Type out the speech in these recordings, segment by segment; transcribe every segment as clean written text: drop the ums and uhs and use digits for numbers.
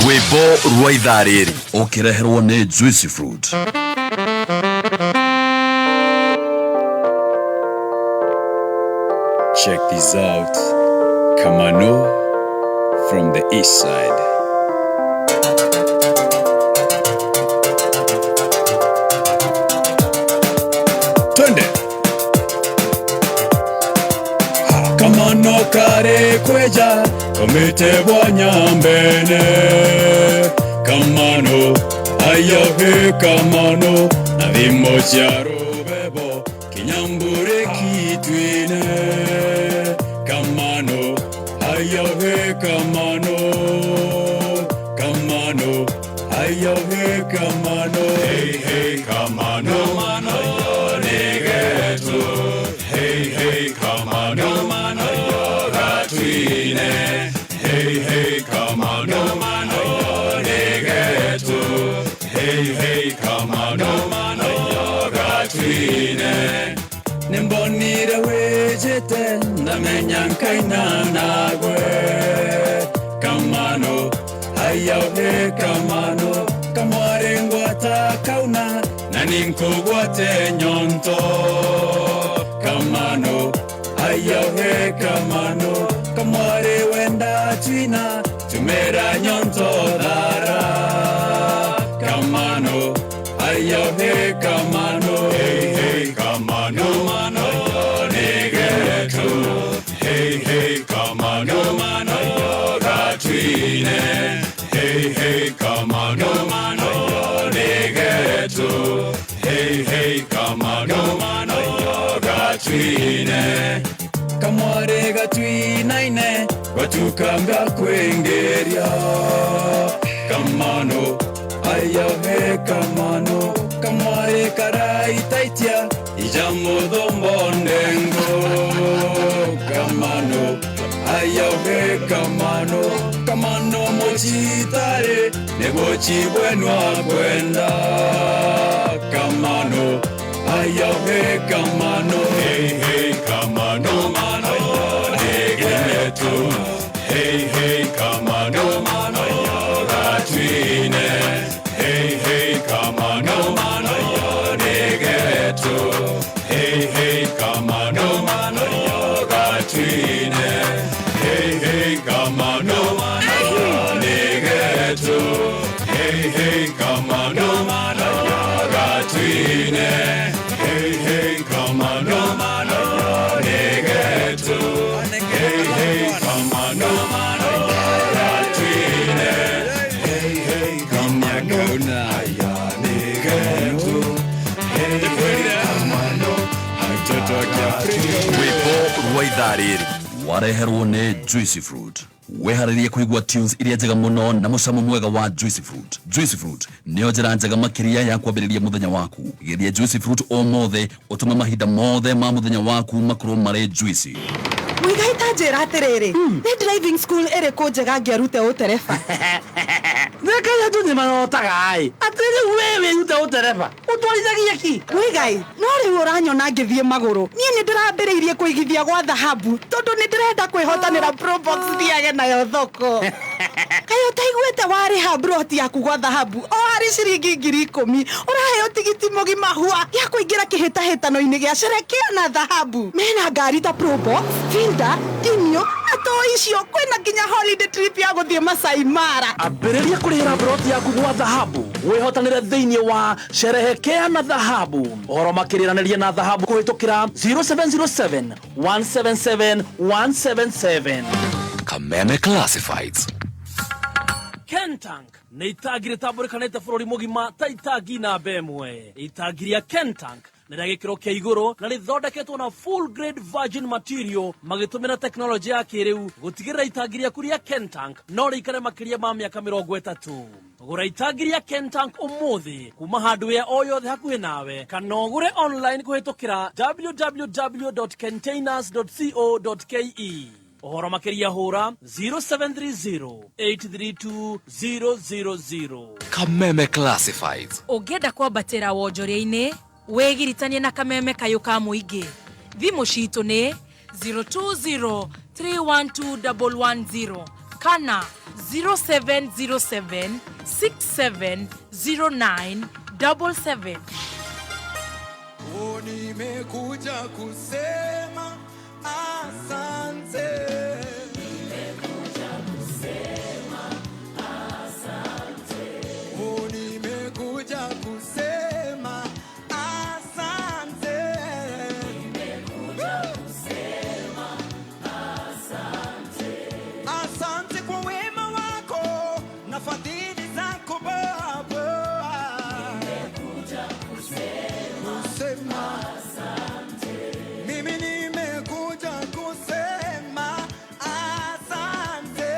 Rwĩmbo rwa ithaa rĩrĩ ũkĩreherwo nĩ Juicy Fruit. Check this out. Kamano from the east side. Twende. Kamano kare kweja komite bwanyambene. Kamano ayohe kamano na thimo cia rubebo kinyambure kitwine. Kamano ayohe kamano kamano ayohe kamano hey hey kamano ayo nigetu hey hey kamano ayo gatwine hey hey kamano ayo nigetu hey hey kamano ayo gatwine nimbonire wijite ndamenya nkaina nagwe kamano ayohe kamano kamware ngwata kauna na ninkugwate nyonto kamano ayohe kamano kamware wenda twina tumera nyonto thara kamano ayohe kamano hey hey kamano ayo nigetu hey hey kamano ayo gatwine hey hey kamano ayo nigetu hey hey kamano ayo gatwine kamware gatwinaine gwatukanga kwengeria kamano ayohe kamano kamware karaitaitia ijamuthombondengo kamano ayohe kamano kamano mochitare nebochibwenwa kwenda kamano ayohe kamano hey hey kamano ayo nigetu hey hey kamano ayo gatwine hey hey kamano ayo nigetu hey hey kamano ayo gatwine hey hey kamano ayo nigetu hey hey kamano ayo gatwine hey hey kamano ayo nigetu hey hey kamano ayo gatwine hey hey kamano ayo nigetu hey hey kamano mtoto wa Kiafrika. Rwĩmbo rwa ithaa rĩrĩ wareherwo nĩ Juicy Fruit. Weharĩrie kũigua tunes iria njega mũno na mũcamo mwega wa Juicy Fruit. Juicy Fruit nĩyo njĩra njega makĩria ya kwambĩrĩria mũthenya waku. Geria Juicy Fruit ũmũthĩ ũtũme mahinda mothe ma mũthenya waku makorwo marĩ juicy. Muigai ta njĩra atĩrĩrĩ, nĩ driving school ĩrĩkũ njega ngĩarute ũtereba? Nĩkĩĩ andũ nĩ marotaga ĩ atĩ rĩu we wĩrute ũtereba ũtwarithagia ki? Muigai, no rĩu ũranyona ngĩthiĩ magũrũ. Niĩ nĩ ndĩrambĩrĩirie kũigithia gwa thahabu tondũ nĩ ndĩrenda kwĩhotanĩra Probox thiage nayo thoko. Kaĩ ũtaiguĩte warĩha broti yaku gwa thahabu o harĩ ciringi 10,000 ũraheo tigiti mũgima hua ya kũingĩra kĩhĩtahĩtano-inĩ gĩa sherekea na thahabu. Mena ngari ta Probox, Fielder, Demio na to icio kwĩna nginya holiday trip ya gũthiĩ Masai Mara. Ambĩrĩria kũrĩhĩra broti yaku gwa thahabu wĩhotanĩre thĩinĩ wa sherehekea na thahabu. Ũhoro makĩrĩranĩria na thahabu kũhĩtũkĩra 0707 177 177. Kameme Classifieds. Kentank nĩ itangi rĩtambũrĩkanĩte bũrũri mũgima ta itangi namba ĩmwe. Itangi rĩa Kentank nĩ rĩa gĩkĩro kĩa igũrũ na rĩthondeketwo na full grade virgin material magĩtũmĩra tekinoronjĩ ya kĩrĩu gũtigĩrĩra itangi rĩaku rĩa Kentank no rĩikare makĩria ma mĩaka 30. Gũra itangi rĩa Kentank ũmũthĩ kuma hardware o yothe hakuhĩ nawe kana ũgũre online kũhĩtũkĩra www.containers.co.ke. Ũhoro makĩria hũra 0730 832 000. Kameme Classifieds. Ũngĩenda kwambatĩra wonjoria-inĩ wĩgiritanie na kameme kayũ ka mũingĩ. Thimũ citũ nĩ 020 312 110 kana 0707 6709 77. Oh, nimekuja kusema asante. Oh, nimekuja kusema asante. Asante kwa wema wako na fadhili zako Baba. Kusema mimi nimekuja kusema asante.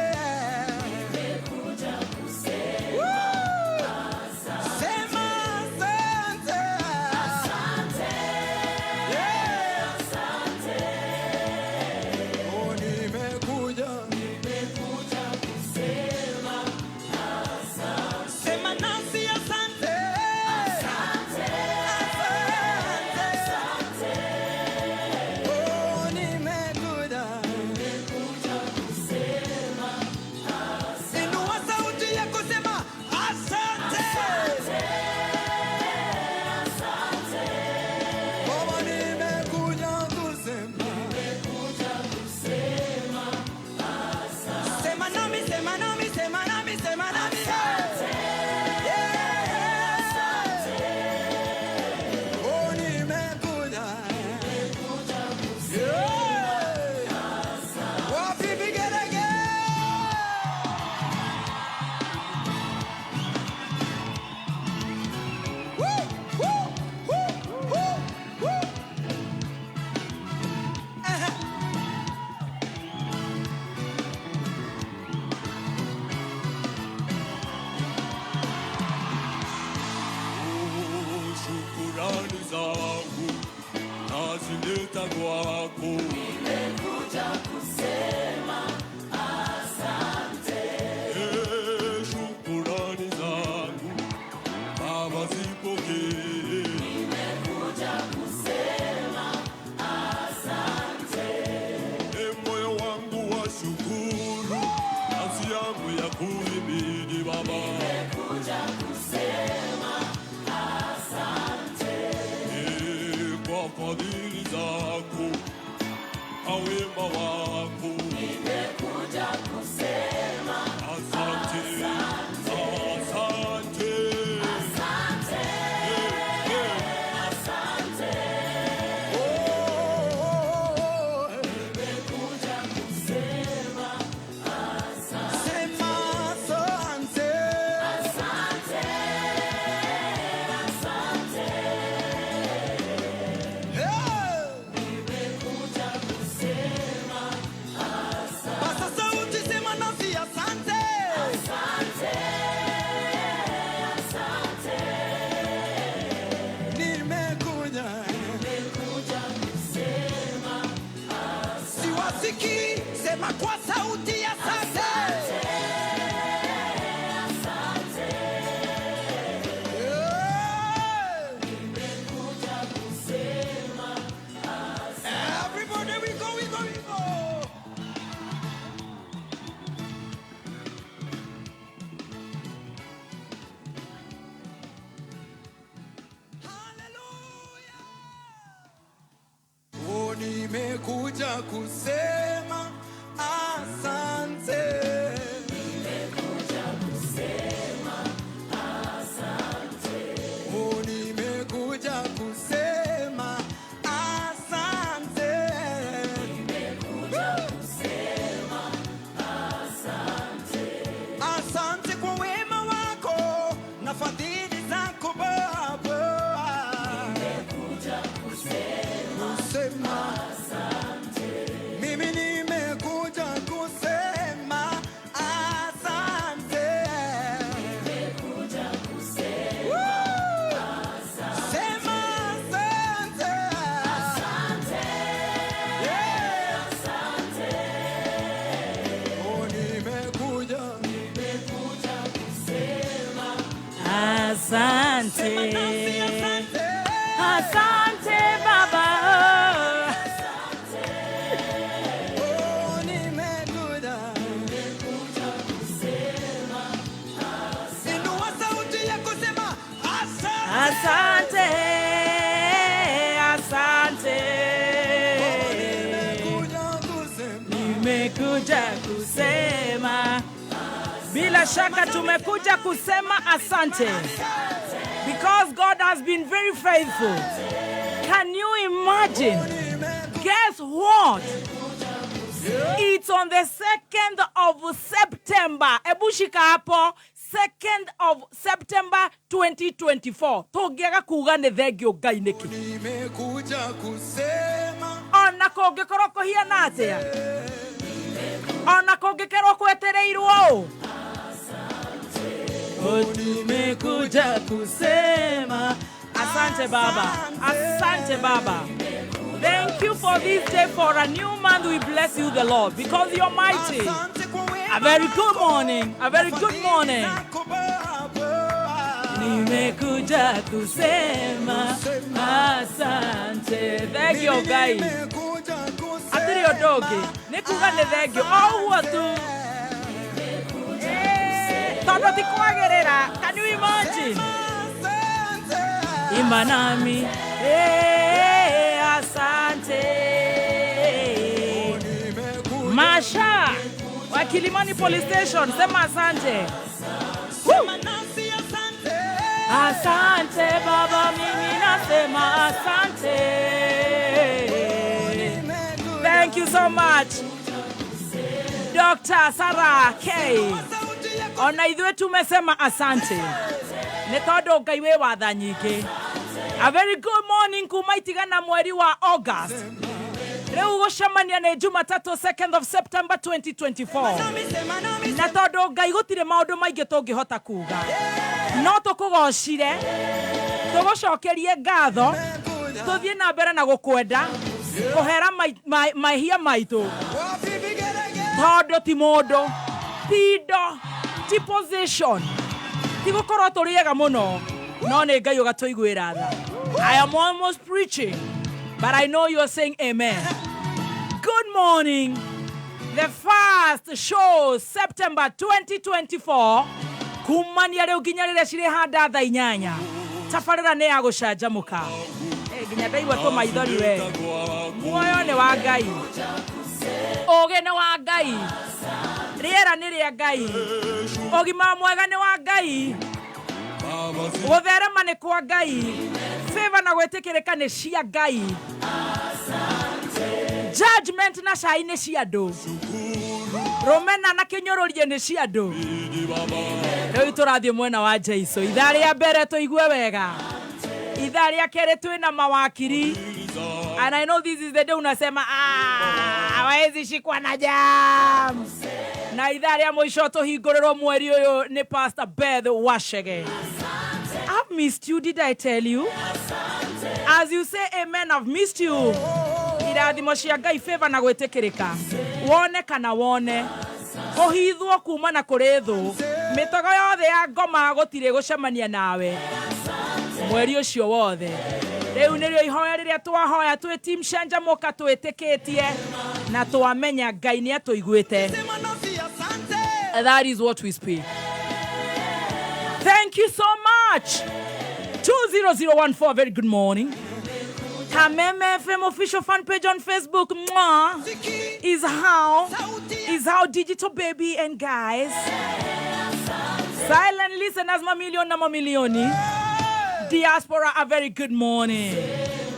Woo! Sema asante. Yeah. Oh, nimekuja. Sema nasi asante. Asante. Oh, nimekuja. Inua sauti yako sema asante. Baba, nimekuja kusema. Sema nami, sema nami, sema nami, sema nami. Yeah. Oh, nimekuja. Yeah. Wapi vigelegele? Woo, woo, woo, woo, woo. Aha. Shukurani zangu nazileta kwako. Eh, shukurani zangu Baba zipokee. Eh, moyo wangu wa shukuru, nafsi yangu ya kuhimidi Baba. Eh, kwa fadhili zako na wema wako. Asante, asante. Eh, eh. Oh, sema asante. Hey! Pasa sauti, sema nasi asante. Nimekuja. Siwasikii, sema kwa sauti ya asante. Yeah. Everybody, we go, we go, we go. Hallelujah. Oh, nimekuja kusema asante. Oh, nimekuja kusema asante. Asante kwa wema wako na fadhili zako Baba. Kusema mimi nimekuja kusema asante. Woo! Sema asante. Yeah. Oh, nimekuja. Asante. Sema nasi asante. Asante Baba. Asante, asante. Nimekuja kusema. Bila shaka tumekuja kusema asante. Because God has been very faithful. Can you imagine? Guess what? It's on the 2nd of September. Ebu shika hapo. 2nd of September 2024. Tũngĩaga kuga nĩ thengio Ngai nĩkĩ? Nimekuja kusema. Ona kũngĩkorwo kũhiana atĩa, ona kũngĩkerwo kwetereirwo ũũ, tumekuja kusema asante Baba, asante Baba. Thank you for this day, for a new month. We bless you, the Lord, because you're mighty. A very good morning, a very good morning. Nimekuja kusema asante. Thank you, Ngai. Hatirĩ ũndũ ũngĩ nĩ kuga nĩ thengio o ũguo tu. Eh, tondũ ti kwagĩrĩra. Can you imagine? Imba nami. Eh, asante. Masha wa Kilimani Police Station, sema asante. Woo! Asante Baba, mimi nasema asante. Thank you so much, Dr. Sarah K. Ona ithuĩ tumesema asante nĩ tondũ Ngai wĩ watha nyingĩ. A very good morning kuma itigana mweri wa August. Rĩu gũcemania nĩ Jumatatũ, 2nd of September 2024, na tondũ Ngai gũtirĩ maũndũ maingĩ tũngĩhota kuga, no tũkũgocire, tũgũcokerie ngatho, tũthiĩ na mbere na gũkwenda kũhera mahia maitũ, tondũ ti mũndũ, ti indo, ti position, ti gũkorwo tũrĩ ega mũno, no nĩ Ngai ũgatũiguĩra tha. I am almost preaching, but I know you are saying amen. Good morning. The first show, September 2024, kumania rĩu nginya rĩrĩa cirĩhanda thaa 8, tabarĩra nĩ ya gũcanjamũka. Eh, nginya ndaigua tũmaithori we. Muoyo nĩ wa Ngai, ũgĩ nĩ wa Ngai, rĩera nĩ rĩa Ngai, ũgima mwega nĩ wa Ngai, gũtherema nĩ kwa Ngai, favor na gwĩtĩkĩrĩka nĩ cia Ngai, judgment na cai nĩ cia andũ, rũmena na kĩnyũrũrie nĩ cia andũ. Rĩu tũrathiĩ mwena wa Jaiso. Ithaa rĩa mbere tũigue wega, ithaa rĩa kerĩ twĩna mawakiri, and I know this is the day unasema, "Ah, hawezi shikwa na jam." Na ithaa rĩa mũico tũhingũrĩrwo mweri ũyũ nĩ Pastor Beth Wachege. I've missed you, did I tell you? As you say amen, I've missed you. Irathimo cia Ngai, favor na gwĩtĩkĩrĩka, wone kana wone kũhithwo kuma na kũrĩ thũ, mĩtego yothe ya ngoma gũtirĩ gũcemania nawe mweri ũcio wothe. Rĩu nĩrĩo ihoya rĩrĩa twahoya twĩ team Canjamũka, twĩtĩkĩtie na twamenya Ngai nĩ atũiguĩte. That is what we speak. Thank you so much. 20014, very good morning. Kameme FM official fan page on Facebook. Mwah, is how digital baby and guys. Silent listeners, mamilioni na mamilioni. Diaspora, a very good morning.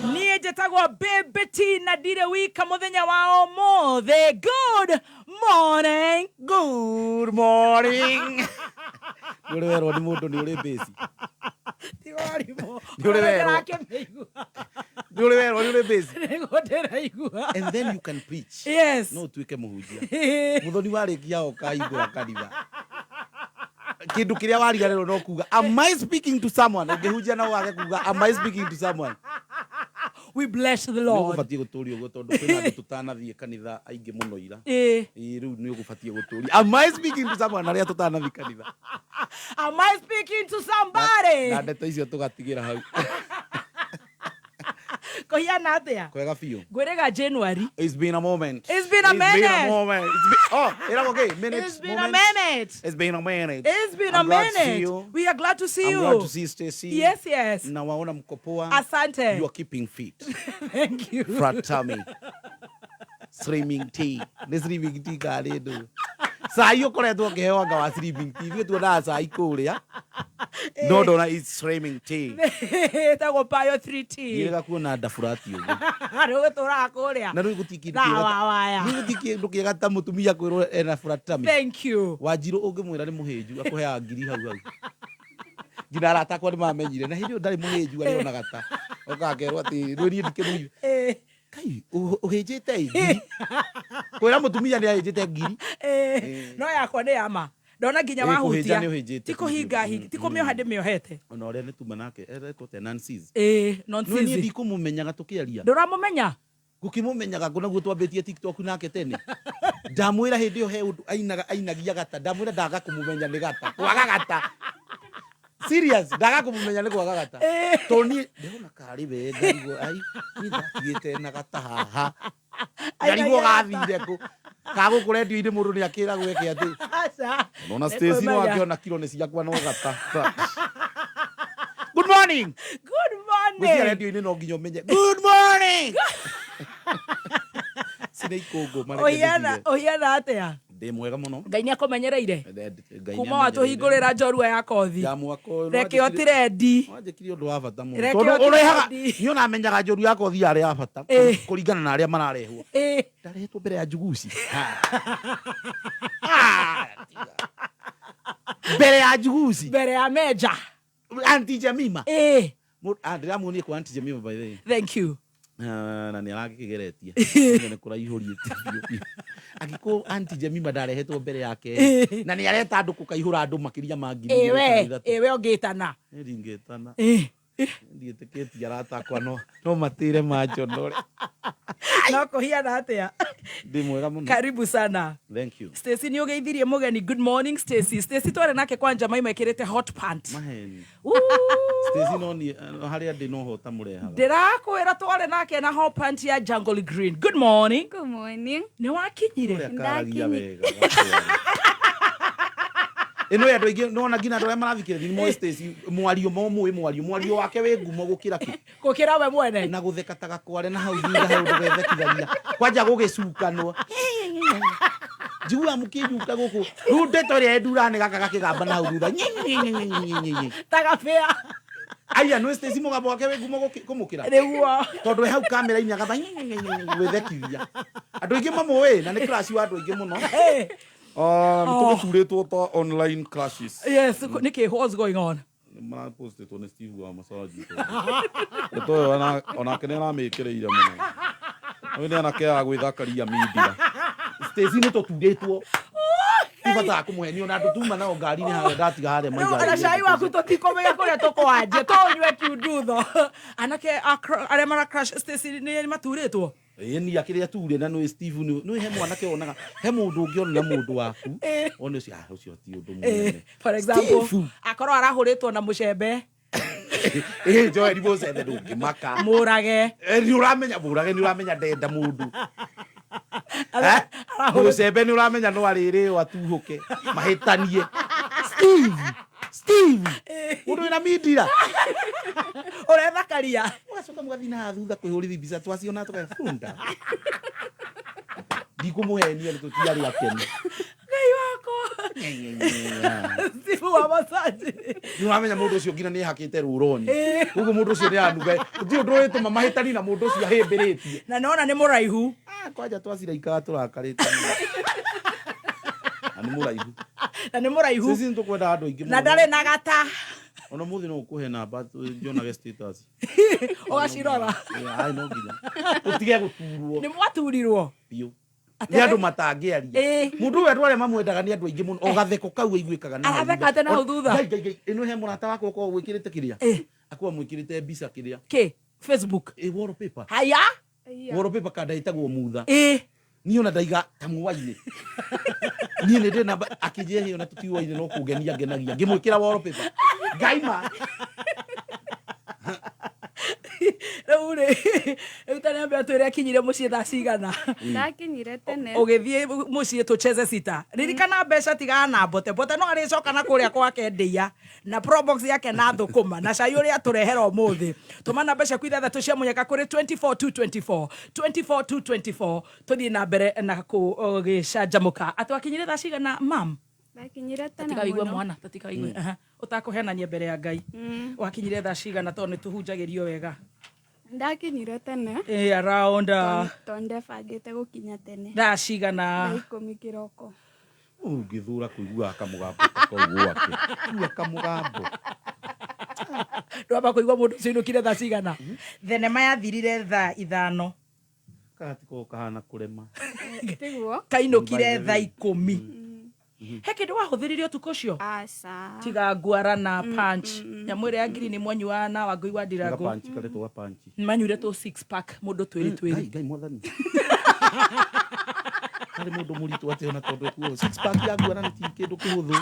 Niĩ njĩtagwo Baby T na ndirĩ wika mũthenya wa ũmũthĩ. Good morning. Good morning. Nĩ ũrĩ werwo nĩ mũndũ nĩ ũrĩ bĩci? Tiga warimũ. Nĩ ũrĩ werwo? Ndĩrakĩmĩigua. Nĩ ũrĩ werwo nĩ ũrĩ bĩci? Nĩguo ndĩraigua. And then you can preach. No ũtuĩke mũhunjia. Mũthoni warĩkia ũkahingũra kanitha. Kĩndũ kĩrĩa wariganĩrwo no kuga, "Am I speaking to someone?" Ũngĩhunjia no wage kuga, "Am I speaking to someone?" We bless the Nĩ Lord. ũgũbatiĩ gũtũria ũguo tondũ kwĩna andũ tũtanathiĩ kanitha aingĩ mũno ira. Ĩĩ, rĩu nĩ ũgũbatiĩ gũtũria, "Am I speaking to someone?" arĩa tũtanathiĩ kanitha. Am I speaking to somebody? Na ndeto icio tũgatigĩra hau. Kũhiana atĩa? Kwega biũ. Ngwĩrĩga January. It's been a moment. It's been a It's been a minute. moment. It's been, oh, Ĩragwo kĩ? Minute, It's been a moment. minute. It's been a minute. It's been a I'm glad to see minute. you. We are glad to see I'm you. glad to see Stacy. Yes, yes. Na waona mko poa. Asante. You are keeping fit. Thank you. Frat tummy. Streaming tea. Nĩ streaming tea karĩ ndũ. Cai ũkoretwo ũkĩheo anga wa streaming tea. Ithuĩ tuonaga cai kũrĩa. No ndona it's streaming tea. Ĩtagwo Payo 3T. Ndiĩrĩga kuona ndaburati ũguo. Rĩu gũtũraga kũrĩa. Na rĩu gũtirĩ kĩndũ Na kĩega ta- wa waya. rĩu gũtirĩ kĩndũ kĩega ta mũtumia kwĩrwo ena flat tummy. Thank you. Wanjirũ ũngĩmwĩra nĩ mũhĩnju akũheaga ngiri hau hau. Nginya arata akwa nĩ mamenyire na hĩndĩ ĩyo ndarĩ mũhĩnju arĩ ona gata. Oka akerwo atĩ rĩu niĩ ndikĩmũhĩnju. Eh, Kai ũhĩnjĩte ĩ ngiri. Kwĩra mũtumia nĩ ahĩnjĩte ngiri. eh, no yakwa nĩ yama ndona nginya Eh, wahutia kũhĩnja nĩ ũhĩnjĩte. ti kũhinga hinga ti kũmĩoha ndĩmĩohete. Ona ũrĩa nĩ tuma nake eretwo atĩa Nancy's. Ĩĩ, No niĩ nonsense. ndikũmũmenyaga tũkĩaria. Ndũramũmenya? Gũkĩmũmenyaga ngũ naguo twambĩtie TikTok nake tene. Ndamwĩra hĩndĩ ĩyo he ũndũ ainaga ainagia gata. Ndamwĩra ndaga kũmũmenya nĩ gata. Kwaga gata. Serious, ndaga kũmũmenya nĩ kwaga gata. Tondũ niĩ ndĩrona karĩ we ngarigwo ai niĩ ndatigĩte na gata haha. Ngarigwo gathire kũ. Kagũkũ rendio-inĩ mũndũ nĩ akĩragwo eke atĩ. Aca. Nona Nĩ Stacy no kwĩmenya. angĩona kiro nĩ ciakwa no gata. Good morning. Good Gwĩcia morning. rendio-inĩ no nginya ũmenye. Good morning. Cina ikũngũ mareke Ũhiana ndĩthire. ũhiana atĩa? Ndĩ mwega mũno. Ngai nĩ akũmenyereire. Ngai Kuma watũhingũrĩra njorua ya kothi. Ya mwaka ũyũ Reke ũtirendi. wanjĩkire ũndũ wa bata mũno. Reke Tondũ ũrehaga ũtirendi. niĩ ona menyaga njoru ya kothi yarĩ ya bata Ĩ. kũringana na arĩa mararehwo. Ĩ. Ndarehetwo mbere ya Njuguci. Mbere ya Njuguci. Mbere ya Meja. Auntie Jemima. Ĩ. Ndĩramuonie kwa Auntie Jemima by the way. Thank you. Ah, na nä aragä nä kå raihå biå angä Auntie Jemima ndarehetwo mbere yake na nä areta andå kå kaihå ra andå makä ria ma ngiri Ĩ igĩrĩ we, kana ithatũ. ĩ we ũngĩtana. Niĩ ndingĩtana Ĩ. ndiätä kä tie arata akwa no matä re manjonore. No kũhiana atĩa? Ndä mwega må no. Karibu sana. Thank you. Stacy nĩ ũgeithirie mũgeni. Good morning Stacy. Stacy twarĩ nake kwanja maima ĩkĩrĩte hot pant. Maheni. Ooh. Stacy no niĩ harĩa ndĩ no hota mũrehaga. Ndĩrakwĩra twarĩ nake na hot pant ya jungle green. Good morning. Good morning. Nĩ wakinyire? Ũrĩa karagia wega gatware. Ĩno ya andũ aingĩ nona nginya andũ arĩa marathikĩrĩria nĩ moĩ Stacy mwario momũĩ mwario mwario wake wĩ ngumo gũkĩra kĩ Gũkĩra we mwene. Na gũtheka ta gakware na hau thutha he ũndũ gethekithagia kwanja gũgĩcukanwo njiguaga mũkĩnjuka gũkũ rĩu ndeto ĩrĩa ĩndura nĩ gaka gakĩgamba na hau thutha Nyi, nyi, nyi, nyi, nyi, nyi, nyi. Ta gabĩa. Aya nĩ Stacy mũgambo wake wĩ ngumo kũmũkĩra. Nĩguo. Tondũ e hau kamera-inĩ agamba nyi, nyi, nyi, nyi, nyi, gwĩthekithia andũ aingĩ mamũĩ na nĩ crush wa andũ aingĩ mũno. Ĩ. Nĩ tũgĩturĩtwo ta online crushes. Yes, nĩkĩ what's going on? Marapostĩtwo nĩ Steve wa massage. Ndeto ĩyo onake nĩ aramĩkĩrĩire mũno. Ũyũ nĩ anake a gwĩthakaria media. Stacy nĩ tũturĩtwo tibatara kũmũhenia ona andũ tuma nao ngari-inĩ harĩa ndatiga harĩa Rĩu ona cai waku tũtikũmenya kũrĩa tũkwanjia tũnyue kiundutho. Anake arĩa mara crush Stacy nĩ maturĩtwo. Ĩni akĩrĩa ture na nĩ Steve nĩ he mwanake wonaga he mũndũ ũngĩona na mũndũ waku one ũcio ah ũcio ti ũndũ mũnene. For example, Steve. akorwo arahũrĩtwo na mũcembe. Ĩ Joel mũcembe ndũngĩmaka. Mũrage. Nĩ ũramenya mũrage nĩ ũramenya ndenda mũndũ. Mũcembe nĩ ũramenya no arĩrĩo atuhũke mahĩtanie. Steve Steve mũndũ wĩna mindira ũrethakaria ũgacoka mũgathiĩ na haha thutha kwĩhũrithia mbica twaciona tũgabunda ndikũmũhenia nĩ tũtiarĩ akenu. Ngai wakwa. Steve wa massage. Nĩ ũramenya mũndũ ũcio nginya nĩ ehakĩte rũroni koguo mũndũ ũcio nĩ anuga gũtirĩ ũndũ ũrĩtũma mahĩtani na mũndũ ũcio ahĩmbĩrĩtie. Na nona nĩ mũraihu. Kwanja twaciraikaga tũrakarĩte mũno. Na nĩ mũraihu. Na nĩ mũraihu. Sisi nĩ tũkwenda andũ aingĩ Na mũno. ndarĩ na gata. Ona mũthĩ no ũkũhe namba njonage status. Ũgacirora. Ai no nginya ũtige gũturwo. Nĩ mwaturirwo. Biũ. Nĩ andũ matangĩaria. Mũndũ ũyũ andũ arĩa mamwendaga nĩ andũ aingĩ mũno. O gatheko kau aiguĩkaga na hau Aratheka atĩa na hau thutha? Ngai, Ngai, Ngai, ĩno he mũrata wakwa ũkoragwo gwĩkĩrĩte kĩrĩa. Akoragwo mwĩkĩrĩte mbica kĩrĩa. Kĩ? Facebook. Ĩ wallpaper. Haya. Wallpaper kanda ĩtagwo mutha. Ĩ. Niĩ ona ndaiga ta muwainĩ. Niĩ nĩ ndĩ namba akĩnjĩra hĩyo na tũtiũaine no kũngenia ngenagia. Ngĩmwĩkĩra wallpaper. Ngai ma. Rĩu rĩ, rĩu Mũrutani ambe atwĩre akinyire mũciĩ thaa cigana. Ndakinyire tene. Ũgĩthiĩ mũciĩ tũcheze sita. Ririkana mbeca tigana na mbote. Mbote no arĩcoka na kũrĩa kwake ndĩa na probox yake na thũkũma na cai ũrĩa atũrehera ũmũthĩ. Tũmana mbeca ku ithathatũ cia mũnyaka kũrĩ 24224 24224 tũthiĩ na mbere na kũgĩcanjamũka. Atĩ wakinyire thaa cigana mam? Ndakinyire tene Tatikaigue mũno. mwana, tatikaigue. Aha. Ũtakũhenania mbere ya Ngai. Wakinyire thaa cigana tondũ nĩ tũhunjagĩrio wega. Ndakinyire tene. Around Tondũ ndebangĩte gũkinya tene. thaa cigana? Thaa 10 kĩroko. Ũngĩthũra kũiguaga kamũgambo ta kau gwake. Igua kamũgambo. Ndwamba kũigua mũndũ ũcio ainũkire thaa cigana. Thenema yathirire thaa 5. Kagatiko kahana kũrema. Tiguo? Kainũkire By the thaa way. 10. He kĩndũ wahũthĩrire ũtukũ ũcio? Aca. Tiga nguara na punch. Nyamũ ĩrĩa ya ngirini mwanyuaga na Wangũi wa Ndirango. Gapanchi karetwo gapanchi. Manyuire tũ six pack mũndũ twĩrĩ twĩrĩ. Ngai Ngai mwathani. Harĩ mũndũ mũritũ atĩ ona tondũ kuo six pack ya nguara nĩ ti kĩndũ kĩhũthũ.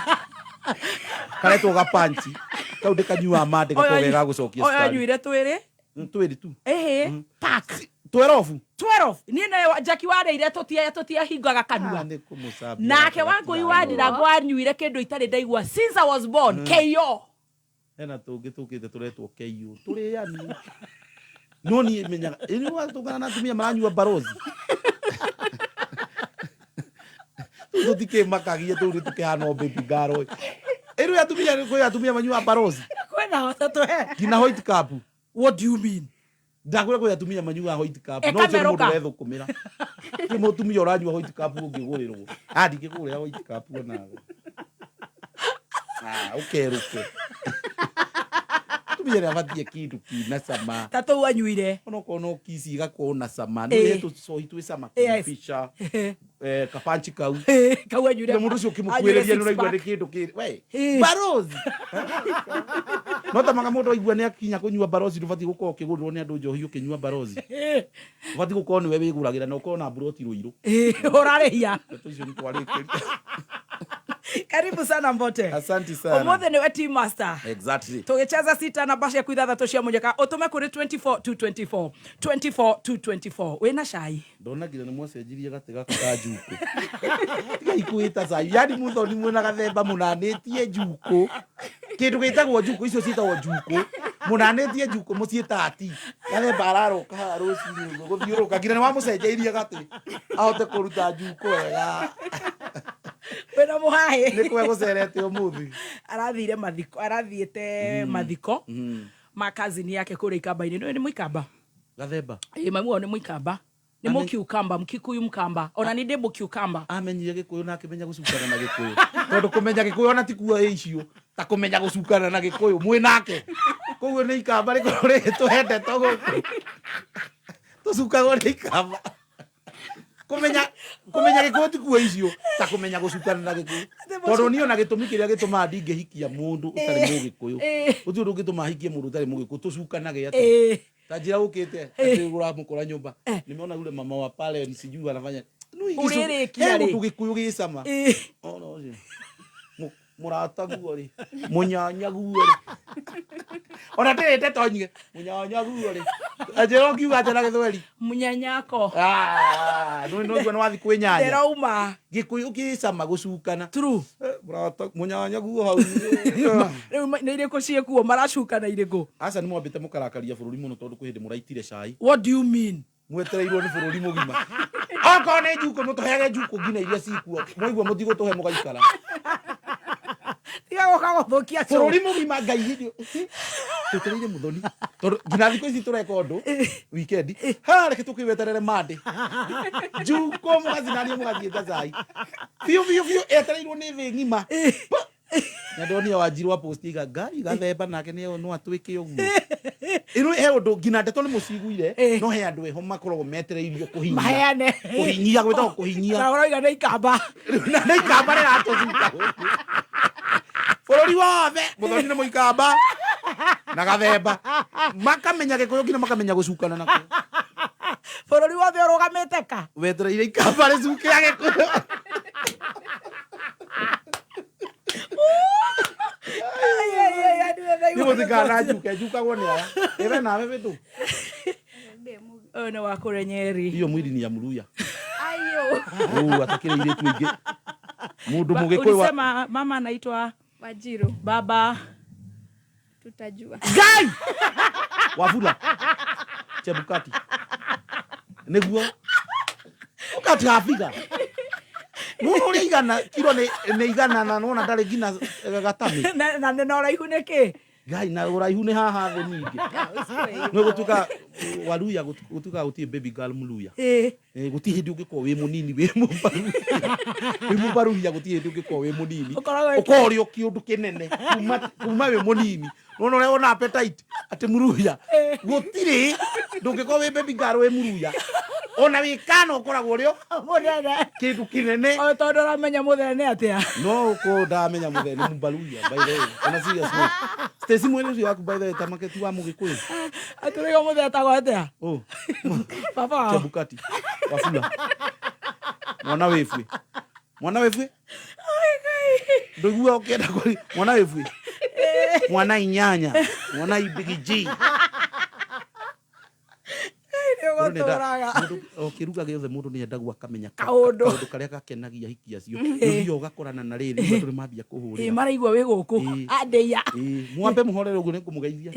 Karetwo gapanchi. Kau ndĩkanyuaga mande gakoragwo ge ga gũcokia Ũyũ cukari. anyuire twĩrĩ. Twĩrĩ tu. Ĩhĩ, pack. 12. 12. Niĩ nayo Jackie warĩire tũtiahingaga kanua. Nĩ kũmũcambia. Nake Wangũi wa Ndirango anyuire kĩndũ itarĩ ndaigua since I was born. KO. Hena tũngĩ tũkĩte tũretwo KU. Tũrĩani. No niĩ menyaga ĩrĩ watũngana na atumia maranyua barozi. Tũu tũtikĩmakagia tũu nĩ tũkĩhana o baby girl. Ĩrĩ atumia kwĩ atumia manyuaga barozi. Kwĩna hota tũhe. Nginya white cup. What do you mean? Ndakwĩra kwĩ atumia manyuaga white cup. No ũcio nĩ Ĩkamerũka. mũndũ ũrethũkũmĩra. Ti mũtumia ũranyua white cup ũngĩgũrĩrwo. Ah, ndingĩkũgũrĩra white cup onawe. Ah, ũkerũke. Mũtumia nĩ abatie kĩndũ kĩna cama. Ta tũu anyuire. Onokorwo no kici igakorwo na cama. Ĩĩ. Nĩ tũcohi twĩ cama. Yes. Kingfisher, kapanchi kau. Kau anyuire. Na mũndũ ũcio anyuire ũkĩmũkuĩrĩria nĩ six ũraigua nĩ pack. kĩndũ kĩ we Ĩĩ. barozi. No tamaga mũndũ aigua nĩ akinya kũnyua barozi ndũbatiĩ gũkorwo ũkĩgũrĩrwo nĩ andũ njohi ũkĩnyua barozi. Ũbatiĩ gũkorwo nĩwe wĩgũragĩra na ũkorwo na mburoti Rũirũ. Ũrarĩhia. Ndeto icio nĩ twarĩkĩria. Karibu sana Mbote. Asante sana. Ũmũthĩ nĩwe team master. Exactly. Tũgĩcheza sita namba ciaku ithathatũ cia mũnyaka ũtũme kũrĩ 24224 24224 wĩna cai. Ndona nginya nĩ mwacenjirie gatĩ gaka ka njukũ. Tigai kwĩta cai. Yani mũthoni mwĩna gathemba mũnanĩtie njukũ. Kĩndũ gĩtagwo njukũ icio ciĩtagwo njukũ. Mũnanĩtie njukũ mũciĩtaga tea. Gathemba araroka haha rũcinĩ ũguo gũthiũrũrũka nginya nĩ wamũcenjeirie gatĩ ahote kũruta njukũ wega. Wĩna mũhahĩ. Nĩ kwe gũcerete ũmũthĩ. Arathire mathiko, arathiĩte mathiko ma cousin yake kũrĩa Ikamba-inĩ. Nĩũĩ nĩ Mũikamba? Gathemba. Ĩĩ mami wao nĩ Mũikamba. Nĩ Mũkiukamba, Mũkikuyu Mkamba. Ona nĩ ndĩ Mũkiukamba. Amenyire Gĩkũyũ na akĩmenya gũcukana na Gĩkũyũ. Tondũ kũmenya Gĩkũyũ ona ti kuo icio ta kũmenya gũcukana na Gĩkũyũ mwĩ nake. Koguo nĩ Ikamba rĩkorwo rĩtũhete gũkũ. Tũcukagwo nĩ Ikamba. Kũmenya Gĩkũyũ ti kuo icio ta kũmenya gũcukana na Gĩkũyũ. Tondũ niĩ ona gĩtũmi kĩrĩa gĩtũmaga ndingĩhikia mũndũ ũtarĩ Mũgĩkũyũ. Gũtirĩ ũndũ ũngĩtũma hikie mũndũ ũtarĩ Mũgĩkũyũ tũcukanage atĩa. Ta njĩra ũkĩte atĩ ũramũkora nyũmba. Nimeona yule mama wa pale ni sijui anafanya. Ũrĩrĩkia He rĩ. ũndũ Gĩkũyũ gĩ cama. Ona ũcio. Mũrataguo rĩ. Mũnyanyaguo rĩ. Ona ndĩrĩ ndeto nyingĩ. Mũnyanyaguo rĩ. Njĩra ũngiuga atĩa na Gĩthweri? Mũnyanyako. Ah, nĩ no nĩ wathi kwĩ nyanya. Ndĩrauma. Gĩkũyũ gĩ cama gũcukana. True. Mũrata mũnyanyaguo hau. Rĩu nĩ irĩkũ ciĩkuo maracukana irĩkũ? Aca nĩ mwambĩte mũkarakaria bũrũri mũno tondũ kwĩ hĩndĩ mũraitire cai. What do you mean? Mwetereirwo nĩ bũrũri mũgima. Okorwo nĩ njukũ mũtũheage njukũ nginya iria cikuo. Mwaigua mũtigũtũhe mũgaikara. Tiga gũka gũthũkia cũũ. Bũrũri mũgima Ngai hĩndĩ twetereire mũthoni. Tondũ nginya thikũ ici tũreka ũndũ weekend. Ha reke tũkĩweterere Monday. Njukũ mũgacinania mũgathiĩ cai. Biũ biũ biũ etereirwo nĩ thĩ ng'ima. Na ndonire Wanjiru wa post iga Ngai gathemba nake nĩ no atwĩke ũguo. Ĩno he ũndũ nginya ndeto nĩ mũciguire no he andũ eho makoragwo metereirio kũhinyia. Maheane. Kũhinyia gwĩtagwo kũhinyia. Na ũroiga nĩ Ikamba. Na nĩ Ikamba rĩratũcuka. Bũrũri wothe mũthoni nĩ Mũikamba na gathemba. Makamenya Gĩkũyũ nginya makamenya gũcukana nakĩo. Bũrũri wothe ũrũgamĩte ka? Wetereire Ikamba rĩcuke ya Gĩkũyũ. Nĩ mũtikana njuke njukagwo nĩ aya. Ĩwe nawe bĩtũ. Ũyũ nĩ wa kũrĩa Nyeri. Hiyo mwili ni ya Mluya. Ayo. Oh, atakĩrĩ airĩtu aingĩ. Mũndũ Mũgĩkũyũ wa Ulisema mama anaitwa Wanjiru. Baba Tutajua. Ngai! Wafula. Chebukati. Nĩguo. Ũkati Afrika. Nona ũrĩa igana kiro nĩ igana na nona ndarĩ nginya gatami. Na na ũraihu nĩ kĩ? Ngai na ũraihu nĩ haha thĩ ningĩ. Nĩ gũtuĩka Waluya gũtuĩka gũtirĩ baby girl Mluya. Ĩĩ. Eh, gũtirĩ hĩndĩ ũngĩkorwo wĩ mũnini wĩ mũmbaru. Wĩ mũmbaruhia gũtirĩ hĩndĩ ũngĩkorwo wĩ mũnini. Ũkoragwo wĩ- Ũkorwo ũrĩ o kĩũndũ kĩnene kuma wĩ mũnini. Nona ũrĩa wona appetite atĩ Mluya. Gũtirĩ ndũngĩkorwo wĩ baby girl wĩ Mluya. Ona wĩ kana ũkoragwo ũrĩ o Mũnene. kĩndũ kĩnene. O tondũ ũramenya mũthene atĩa? No ũkorwo ndamenya mũthee nĩ Mũmbaruya by the way. Ona serious note. Stacy mwene ũcio waku by the way ta maketi wa Mũgĩkũyũ. Atũrĩga mũthee etagwo atĩa? Oh. Baba wao. Chebukati. Wafula. Mwana wĩbue. Mwana wĩbue? Ndũigua ũkĩenda kũri mwana wĩbue. Mwana inyanya. Mwana ibigiji. Nĩ ũgũtũraga. O kĩruga gĩothe mũndũ nĩ endagwo akamenya Kaũndũ. kaũndũ karĩa gakenagia hiki acio. Nĩ ũthiaga ũgakorana na rĩrĩ rĩu andũ nĩ mambia Ĩ kũhũrĩra. maraigua wĩ gũkũ. Ĩ. Andĩia. Ĩ, mwambe mũhorere ũguo nĩ ngũmũgeithia.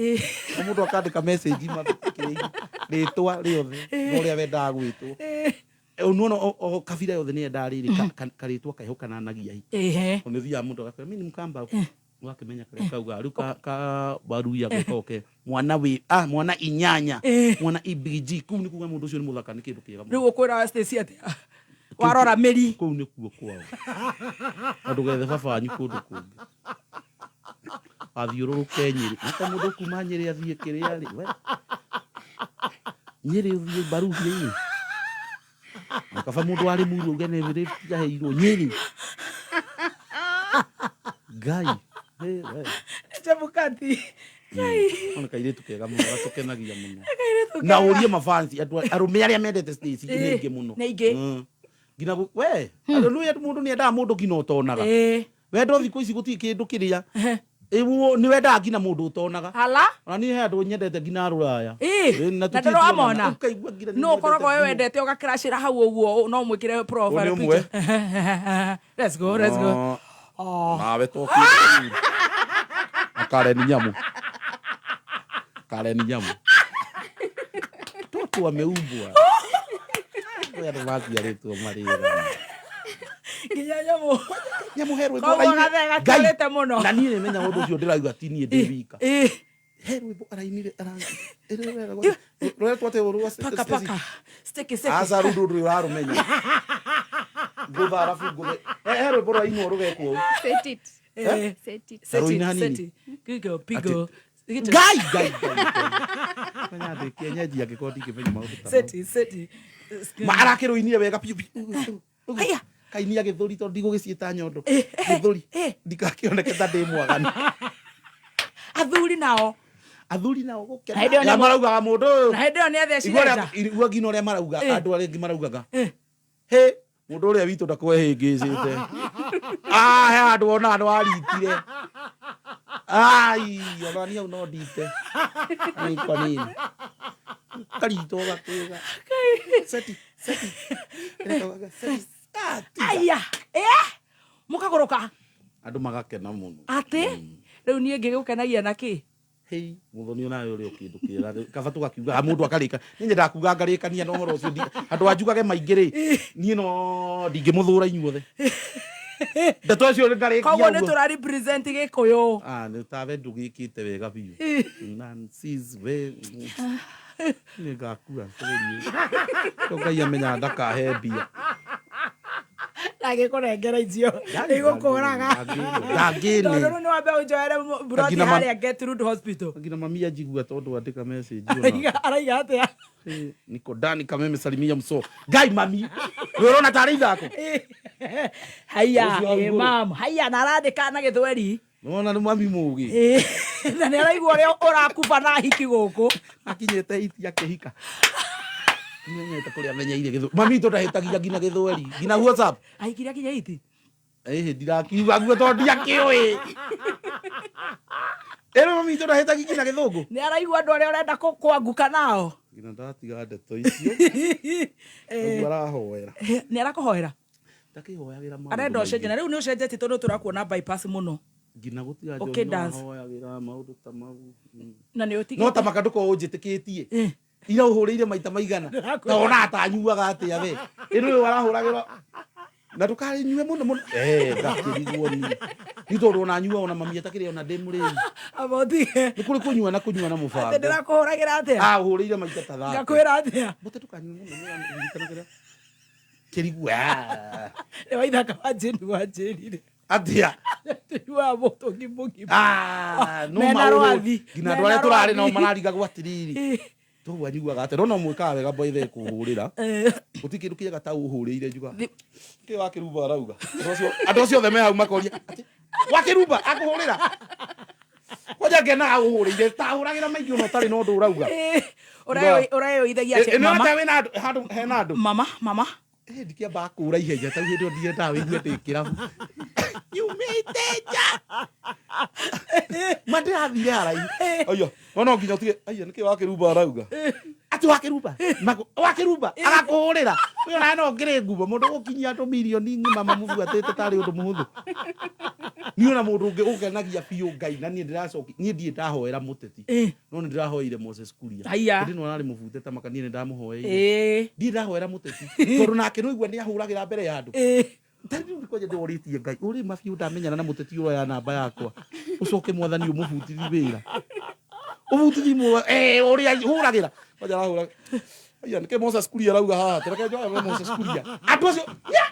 O mũndũ akandĩka message mathikĩrĩirie rĩtwa rĩothe na ũrĩa wendaga gwĩtwo. Nĩwona o kabira yothe nĩ yendaga rĩrĩ karĩtwa keho kananagia hiki. Ĩhĩ. Nĩ ũthiaga mũndũ agakwĩra mimi ni Mkamba. Ũgakĩmenya karĩa kauga rĩu ka Waluya gwĩka ke mwana wĩ ah mwana inyanya mwana ibg kũu nĩ kuga mũndũ ũcio nĩ mũthaka nĩ kĩndũ kĩega mũno. Rĩu ũkwĩra Stacy atĩa? Warora mĩri. Kũu nĩkuo kwao. Na ndũgethe baba wanyu kũndũ kũngĩ. Athiũrũrũke Nyĩrĩ. Nĩ ta mũndũ kuma Nyĩrĩ athiĩ kĩrĩa rĩ. We. Nyĩrĩ ũthiĩ Mbaruhia-inĩ. Na kaba mũndũ warĩ mũirũ uge nĩ rĩaheirwo Nyĩrĩ. Ngai. Hey, we. Chebukati. Ona kairĩtu kega mũno gatũkenagia mũno. Kairĩtu Na kega. ũrie mafansi andũ arũme arĩa mendete Stacy nĩ aingĩ mũno. Nĩ aingĩ. Nginya we andũ mũndũ nĩ endaga mũndũ nginya ũtonaga. Ĩ. Wendo thikũ ici gũtirĩ kĩndũ kĩrĩa. Nĩ wendaga nginya mũndũ ũtonaga. Ala. Ona niĩ he andũ nyendete nginya a rũraya. Ĩ. Ĩ, Na na ndũrĩ wamona. Ũkaigua nginya nĩ No ũkoragwo nyendete we wendete ũgakĩracĩra hau ũguo no mwĩkĩre profile Ũyũ nĩ ũmwe. picture. Let's go, let's go. No. Oh. Nawe to kĩndũ. Na Karen Nyamu. Karen Nyamu. Mtoto ameumbwa. Kwĩ andũ maciarĩtwo marĩ Nginya nyamũ. Nyamũ he rwĩmbo Koguo arainire. gathee Ngai. gatwarĩte mũno. Na niĩ nĩmenya ũndũ ũcio ndĩrauga ti niĩ ndĩ wika. Ĩ. He rwĩmbo arainire rũretwo atĩa rwa Paka paka. Sticky sticky. Aca rũu ndũrĩ ũrarũmenya. Ngũtha arabu ngũthe. He rwĩmbo rũrainwo rũgekwo ũũ. Set it. Eh. Set it. Set Rũina it, hanini. set it. Pigo, pigo. Ngai ngai ngai. Menya ndĩ kĩenyenji angĩkorwo ndingĩmenya maũndũ ta mau. Set it, set it. Ma arakĩrũinire wega biũ biũ. Haya. Kainia gĩthũri tondũ ndigũgĩciĩta nyondo. Gĩthũri. Ndigakĩoneke ta ndĩ mwaganu. Athuri nao. Athuri nao gũkena. Na hĩndĩ ĩyo Na nĩ- maraugaga mũndũ ũyũ. Na hĩndĩ ĩyo nĩ athecire Igua nja. igua nginya ũrĩa marauga andũ arĩa angĩ maraugaga. Hĩ mũndũ ũrĩa witũ ndakwehĩngĩcĩte. Ah he handũ wonaga nĩ waritire. Ai ona niĩ hau no ndite. Nĩ kwa nini. Karitwo gakwĩga. Seti seti. Ĩreka seti. Ah, tiga. Aya. Eh. Mũkagũrũka. Andũ magakena mũno. Atĩ rĩu niĩ ngĩgũkenagia na kĩ? Hei, muthoni onawe ũrĩ o kĩndũ kĩega kaba tũgakiuga mũndũ akarĩka niĩ nyendaga kuga ngarĩkania na ũhoro ũcio handũ wa njugage maingĩ rĩ niĩ no ndingĩmũthũra inyuothe ndeto icio ngarĩkia Koguo nĩ ũguo. tũra represent Gĩkũyũ. Ah, nĩ tawe ndũgĩkĩte wega biũ Nancy's we nĩ ngakua bũrũri ũyũ To Ngai amenyaga ndakahe mbia Ndagĩkũnengera icio igũkũraga. Ndangĩne. Tondũ rĩu nĩ wambe ũnjoere buroti Nginya ma- harĩa Gertrude Hospital. nginya mami anjigua tondũ andĩka message ona. Araiga atĩa? Niko ndani kameme salimia mso ngai mami nĩ ũrona tarĩ ithako Haiya, Ũcio hau ĩ igũrũ. mam, haiya na arandĩka na gĩthweri. Nĩwona nĩ mami mũgĩ Ĩ, na nĩ araigua ũrĩa ũrakuba na hiki gũkũ. Akinyĩte iti akĩhika. Nĩmenyete kũrĩa amenyeire gĩthweri. Mami witũ ndahĩtagia nginya gĩthweri nginya WhatsApp. Aikire akinya iti. Ĩhĩ ndirakiuga guo tondũ ndiakĩũĩ. Ĩno mami witũ ndahĩtagia nginya gĩthũngũ. Nĩ araigua andũ arĩa ũrenda kwanguka nao. Nginya ndatiga ndeto icio ũguo arahoera. Nĩ arakũhoera. Ndakĩhoyagĩra maũndũ Arenda maingĩ. ũcenjie na rĩu nĩ ũcenjetie tondũ tũrakuona bypass mũno. Nginya gũtiga njohi Okay, no dance. ahoyagĩra maũndũ ta mau. Na nĩ ũtigĩte. No ta maka ndũkorwo ũnjĩtĩkĩtie. Ira ũhũrĩire maita maigana. Ta ona atanyuaga atĩa we. Ĩno ũyũ arahũragĩra na ndũkarĩnyue mũno mũno. Eh, ndakĩrigwo niĩ. Nĩ tondũ ona nyua ona mami atakĩrĩ ona ndĩ mũrĩu. Amba ũtige. Nĩ kũrĩ kũnyua na kũnyua na Atĩ mũbango. ndĩrakũhũragĩra atĩa? Ah, ũhũrĩire maita ta thate. Ngakwĩra atĩa? Mũte ndũkanyue mũno nĩũririkanagĩra. Kĩrigwo. Ah. Nĩ waithaka wanjĩri wanjĩrire. Atĩa? Tũnyuaga mũtũngi mũgima. Ah, no Mena maũhũ- rwathi. Nginya andũ Mena arĩa tũrarĩ nao rwathi. mararigagwo atĩrĩrĩ. Toguo anyuaga atĩa? No no mwĩkaga wega by the kũhũrĩra. Gũtirĩ kĩndũ kĩega ta ũhũrĩire njuga. Kĩ wakĩrumba arauga. Andũ acio othe me hau makoria atĩ wakĩrumba akũhũrĩra. Kwanja ngenaga ũhũrĩire ta hũragĩra maingĩ ona ũtarĩ na ũndũ ũrauga. Ũreyũithagia atĩ Ĩ- ĩ- mama nĩ wĩna andũ handũ hena andũ. Mama mama. Eh, ndikĩambaga kũra ihenya ta hĩndĩ ĩyo ndiendaga wĩigue ndĩ kĩrabu. Nyumĩte nja. Ma ndĩrathire haraihu. Aya, no no nginya ũtige, aya nĩkĩ wakĩrumba arauga. Atĩ wakĩrumba, wakĩrumba agakũhũrĩra. Ũyũ nawe no ngĩrĩ ngumo mũndũ gũkinyia andũ mirioni ng'ima mamũbuatĩte tarĩ ũndũ mũhũthũ. Niĩ ona mũndũ ũngĩ ũngenagia biũ Ngai na niĩ ndĩracoki niĩ ndirĩ ndahoera mũteti. No nĩ ndĩrahoeire Moses Kuria. Haiya. Hĩndĩ ĩno ararĩ mũbute ta maka niĩ nĩ ndamũhoeire. Ndirĩ ndahoera mũteti tondũ nake nĩ ũigua nĩ ahũragĩra mbere ya andũ. Tarĩu nĩ kwanja ndĩrorĩtie Ngai ũrĩ ma biũ ndamenyana na mũteti ũroya namba yakwa ũcoke mwathani ũmũbutithi wĩra ũbutithi ũrĩa hũragĩra kwanja arahũra aya nĩkĩ Moses Kuria arauga haha tũreke njoe Moses Kuria andũ acio ya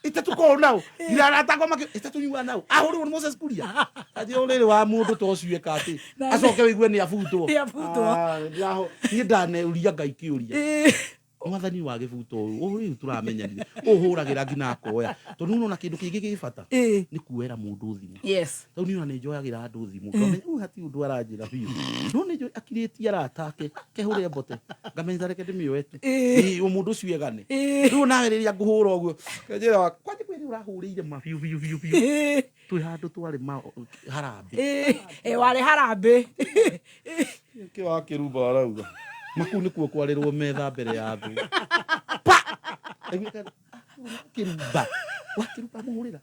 itatu korwo nao iraratagwo makĩ itatu nyua nao ahũrĩrwo nĩ Moses Kuria anjĩ ũrĩrĩ wa mũndũ ta ũcio eka atĩ acoke wĩigue nĩ abutwo Nĩ abutwo. Ah, niĩ ndaneuria Ngai kĩũria mwathani wa gĩbuto ũyũ ũyũ rĩu tũramenyanire ũhũragĩra nginya akoya tondũ nĩ ũrona kĩndũ kĩngĩ gĩ bata nĩ kuoera mũndũ thimũ Yes. tondũ niĩ ona nĩ njoyagĩra andũ thimũ ngamenya ũyũ hatirĩ ũndũ aranjĩra biũ no nĩ njũĩ akirĩtie arata ake kehũre mbote ngamenya ta reke ndĩmĩoe tu Ĩĩ, mũndũ ũcio egane rĩu nawe rĩrĩa ngũhũra ũguo kenjĩra wa kwanja kwĩ rĩu ũrahũrĩire ma biũ biũ biũ biũ twĩ handũ twarĩ harambĩ Ĩ warĩ harambĩ. Kĩ wakĩrumba arauga. Makuu nĩkuo kwarĩrwo metha mbere ya thũ pa wakĩrumba wakĩrumba mũhũrĩra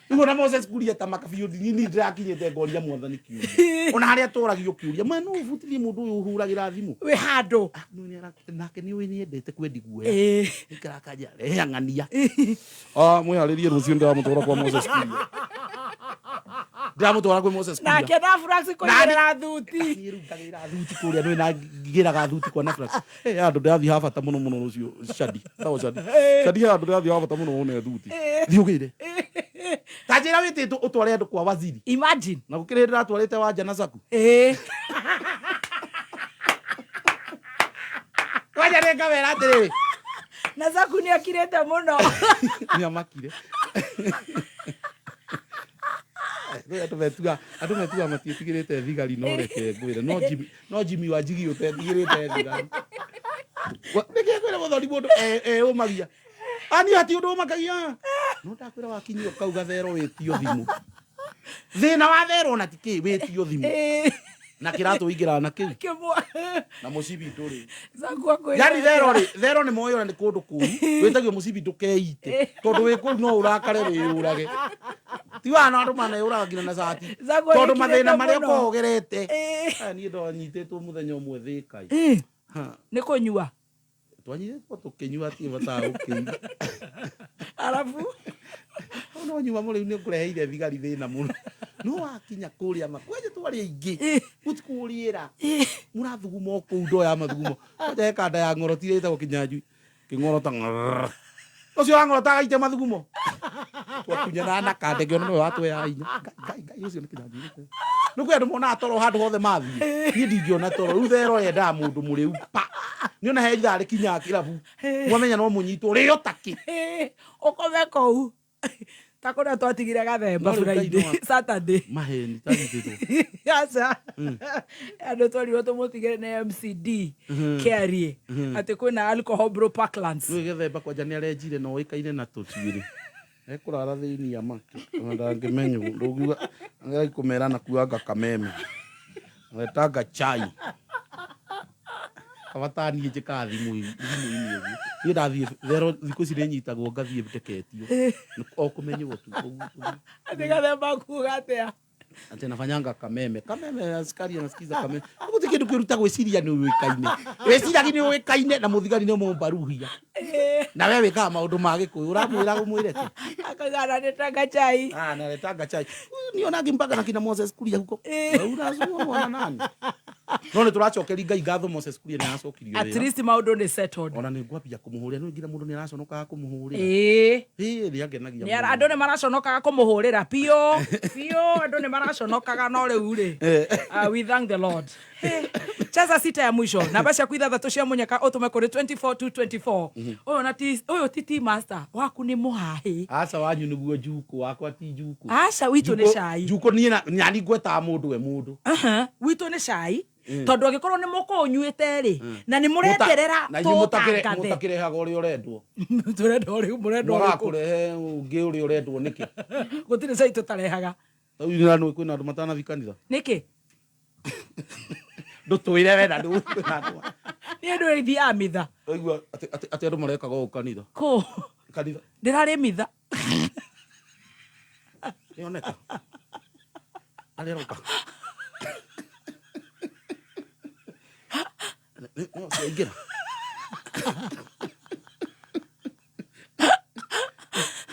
rĩu ona Moses Kuria ta maka biũ niĩ ndĩrakinyĩte ngoria mwathani kĩũria ona harĩa tũragio kĩũria ma no ũbutithie mũndũ ũyũ ũhũragĩra thimũ wĩ handũ nake nĩ ũĩ nĩendete kwendi guoya ikarakanja rehe ng'ania Ah, mwĩharĩrie rũciũ ndĩramũtwara kwa Moses Kuria. Ndĩramũtwara kwĩ Moses Kuria. Nake na Franks kũigĩrĩra thuti. Niĩ rĩu ngagĩra thuti kũrĩa nĩ na ngĩraga thuti kwa Nafrax. Eh, handũ ndĩrathiĩ ha bata mũno mũno rũciũ Shadi. Sawa Shadi. Shadi he handũ ndĩrathiĩ ha bata mũno wone thuti. Thiĩ ũgĩre. Ta njĩra wĩtĩtwo ũtware andũ kwa waziri. Imagine. Na gũkĩrĩ hĩndĩ ndĩratwarĩte wanja na Saku. Kwanja nĩ ngawera atĩrĩrĩ. Na Saku nĩ akirĩte mũno. Nĩ amakire. Rĩu andũ metuga andũ metuga matiĩtigĩrĩte thigari no reke ngwĩre no Jimmy no Jimmy wa Njigi ũtetigĩrĩte thigari. Nĩkĩ ngwĩre mũthoni mũndũ eyũmagia. Ani hati ũndũ ũmakagia. No ndakwĩra wakinyio kau gathero wĩtio thimũ. Thĩna wa thero ona ti kĩ wĩtio thimũ. Na kĩratũ ingĩraga na kĩu. Kĩmwe. Na mũcibi ndũrĩ. Saku akwĩra. Yani thero rĩ, thero nĩ moĩ ona nĩ kũndũ kũru. Wĩtagio mũcibi ndũkeite. Tondũ wĩ kũu no ũrakare wĩyũrage. Ti wa no andũ maneyũraga nginya na cati. Saku Tondũ agĩkirĩte mathĩna marĩa mũno. ũkoragwo ũgerete. Aya niĩ ndanyitĩtwo mũthenya ũmwe Thĩka. Ha. Nĩ kũnyua. Twanyitĩtwo tũkĩnyua ti bataga gũkĩigua. Arabu. Hau no nyuma mũrĩu nĩ ũkũreheire thigari thĩna mũno. No wakinya kũrĩa ma kwanja twarĩ aingĩ. Gũtikũrĩra. Mũrathuguma o kũu ndoo ya mathugumo. Kwanja he kanda ya ng'oroti ĩrĩa ĩtagwo kĩnyanjui. Kĩng'orota ng'orrrr. Ũcio wa ng'orota agaite mathugumo. Twatunyana na kanda ĩngĩ ona nĩwe watwoya hinya. Ngai Ngai ũcio nĩ kĩnyanjui. Nĩ kwĩ andũ monaga toro handũ hothe mathiĩ. Niĩ ndingĩona toro. Rĩu thero yendaga mũndũ mũrĩu pa. Nĩ ona he ithaa rĩkinyaga kĩrabu. Mwamenya no mũnyitwo rĩo takĩ. Ũkome kũu. Ta kũrĩa twatigire gathemba No rĩu Ngai Friday, no Saturday. Maheni tanyitĩtwo. Aca. Andũ twerirwo tũmũtigĩre nĩ MCD Kĩarie atĩ kwĩna alcohol bro Parklands. Rĩu gĩthemba kwanja nĩ arenjire na oĩkaine na tũcuĩrĩ. Ekũrara thĩinĩ amake. Ona ndangĩmenywo. Ndũngiuga agĩkũmera na kuanga kameme. Wetanga chai. Kaba ta niĩ njĩkaga thimũ-inĩ ũguo. Niĩ ndathiĩ thero thikũ ici nĩnyitagwo ngathiĩ ndeketio. O kũmenywo tu ũguo. Atĩ gathemba kuga atĩa? Ati anafanyanga kameme kameme, askari anasikiza kameme. Gũtirĩ kĩndũ kĩruta gwĩciria nĩ ũĩkaine, wĩciragia nĩ ũĩkaine na mũthigari nĩ mũmbaruhia na we wĩkaga maũndũ ma gĩkũyũ ũramwĩra ũmwĩre ti. Akauga analetanga chai. Ah, analetanga chai. Huyu nionagi mpaka na kina Moses Kuria huko. Unazua nani? No nĩ tũracokeria Ngai ngatho Moses Kuria nĩ aracokirio At wĩra. least maũndũ nĩ settled. Ona nĩ ngwambia kũmũhũrĩra nĩ nginya mũndũ nĩ araconokaga kũmũhũrĩra. Ĩĩ. Ĩĩ nĩ angenagia. Nĩ andũ nĩ maraconokaga kũmũhũrĩra biũ biũ, andũ nĩ maraconokaga no rĩu rĩ, we thank the Lord. Hey, cheza sita ya mwisho, namba ciaku ithathatũ cia mũnyaka ũtũme kũrĩ 24 to 24. Ũyũ na ti ũyũ ti tea master waku nĩ mũhahĩ. Aca, wanyu nĩguo njuku, wakwa ti njuku. Aca, witũ nĩ cai. Njuku niĩ na nani ngwetaga mũndũ we mũndũ. Aha, witũ nĩ cai tondũ angĩkorwo nĩ mũkũũnyuĩte rĩ na nĩ mũreterera Na inyuĩ tũtangathe. mũtakĩrehaga ũrĩa ũrendwo. Tũrenda ũrĩu mũrendwo Mwagaga ũrĩkũ? kũrehe ũngĩ ũrĩa ũrendwo nĩkĩ? Gũtirĩ cai tũtarehaga. Rĩu na nĩ kwĩna andũ matanathi kanitha. Nĩkĩ? Ndũtwĩre we na ndũkwĩra andũ. Niĩ ndũĩ thiaga mitha. Ũraigua atĩ andũ marekaga ũũ kanitha. Kũ? Kanitha. Ndĩrarĩ mitha. Nĩoneka. Arĩa aroka. No ciaingĩra.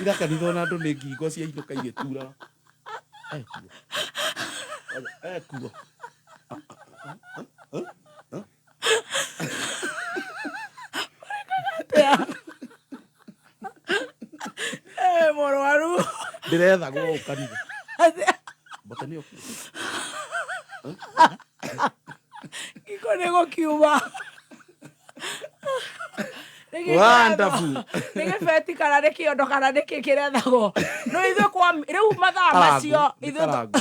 Ira kanitha ona andũ nĩ ngingo ciainũka igĩtura. Ekuo. Ekuo. Eh, mũrwaru. Ndĩrethagwo ũũ kanitha. Mbote nĩ okuo. Ngingo nĩ gũkiuma. Wonderful. Nĩ gĩbeti kana nĩ kĩondo kana nĩ kĩ kĩrethagwo no ithuĩ kwa rĩu mathaa Karangu, macio nĩ ithuĩ karangu.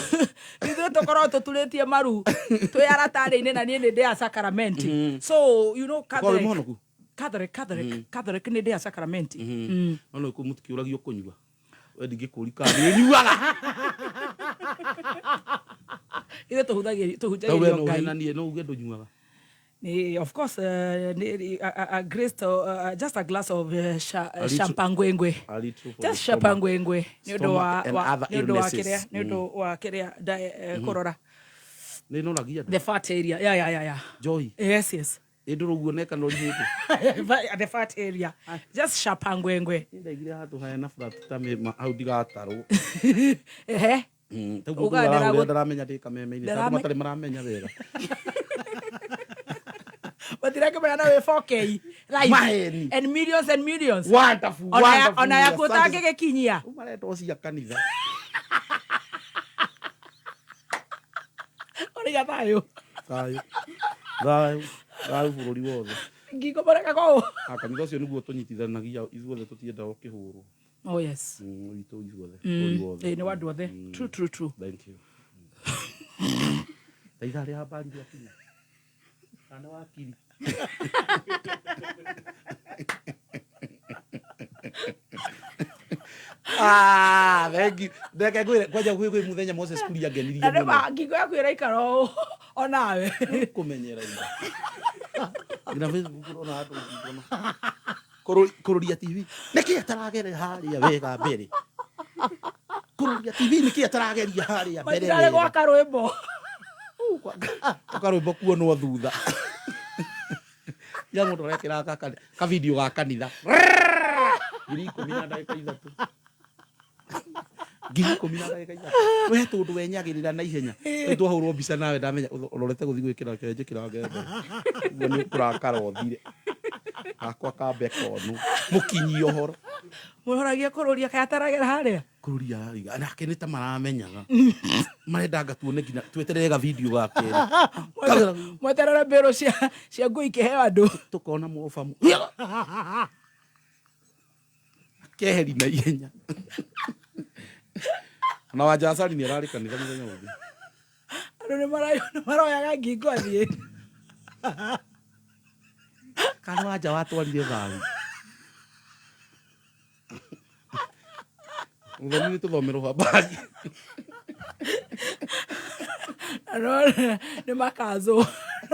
Ithuĩ tũkorwo tũturĩtie maru twĩ aratarĩ-inĩ na niĩ nĩ ndĩ ya sacramenti, so you know Ũkorwo wĩ Catholic mũhonoku? Catholic Catholic nĩ ndĩ ya sacramenti. No nĩ kũ mũtikĩũragio kũnyua. We ndingĩkũri kana nĩ ũnyuaga. Ithuĩ Tau we tũhunjagĩrio no Ngai. ũhenanie no uge ndũnyuaga. Of course, a grace to, just a glass of A little- champangwengwe. A little for the Just stomach. champangwengwe nĩ ũndũ wa Stomach and other nĩ ũndũ wa illnesses. kĩrĩa nĩ ũndũ wa kĩrĩa kũrora Nĩ ĩnoragia andũ. the fat area, yeah. Njohi. Yes. Ĩ ndũrũguo neka nori mũndũ. The fat area, just champangwengwe. Niĩ ndaigire handũ hena flat ta hau ndigatarwo. Ehe. Taguo Uga ndũrahũrĩra ndaramenya ndĩ kameme-inĩ. Tondũ matarĩ maramenya wega. Matirakĩmenya na wĩ 4K live. Maheni. And millions and millions. Wonderful, wonderful. Ona yaku Asante. ũtangĩgĩkinyia. Rĩu marenda cia kanitha. Ũrĩga thayũ. Thayũ. Thayũ. Thayũ bũrũri wothe. Ngingo marekaga ũũ. Ah, kanitha ũcio nĩguo tũnyitithanagia ithuothe tũtiendaga ũkĩhũrwo. Oh yes. Witũ ithuothe. Bũrũri wothe. Ĩĩ, nĩ wa andũ othe. True. Thank you. Ta ithaa rĩa habari rĩakinya. Kana nĩ wakiri. Ah, thank you. Reke ngwĩre kwanja gwĩ mũthenya Moses Kuria ngenirie Na nĩ mũno. ma ngingo yaku ĩraikara ũũ onawe. Kũmenyera indo. Nginya Facebook ũrona andũ ngingo no. Kũrũria TV. Nĩkĩ atarageria harĩa wega mbere? Kũrũria TV nĩkĩ atarageria harĩa mbere Matirarĩ wega? gwaka rwĩmbo. Karwĩmbo kuonwo thutha. Ya mũndũ arekĩra ka video ga kanitha. 103. 103. We tondũ wenyagĩrĩra na ihenya. Rĩu twahũrwo mbica nawe ndamenya ũrorete gũthiĩ gwĩkĩra kĩrĩa njĩkĩra ngembere. Ũguo nĩ ũkũrakara ũthire. Gakwa kambe konwo. Mũkinyi ũhoro. Mũroragia kũrũria kaĩ ataragera harĩa. Kũrũria arariga. Nake nĩ ta maramenyaga. Marenda anga tuone nginya tweterere ga video ga kerĩ. Mweterere mbĩrũ cia ngui ikĩheo andũ. Tukona mũbamu. Keheri na ihenya. Na Wanja Asali nĩ ararĩ kanitha mũthenya ũngĩ. Andũ nĩ maroyaga ngingo athiĩ. Kana Wanja watwarire thayũ. Mũthoni nĩ tũthomerwo habari. Na no nĩ makanzũ.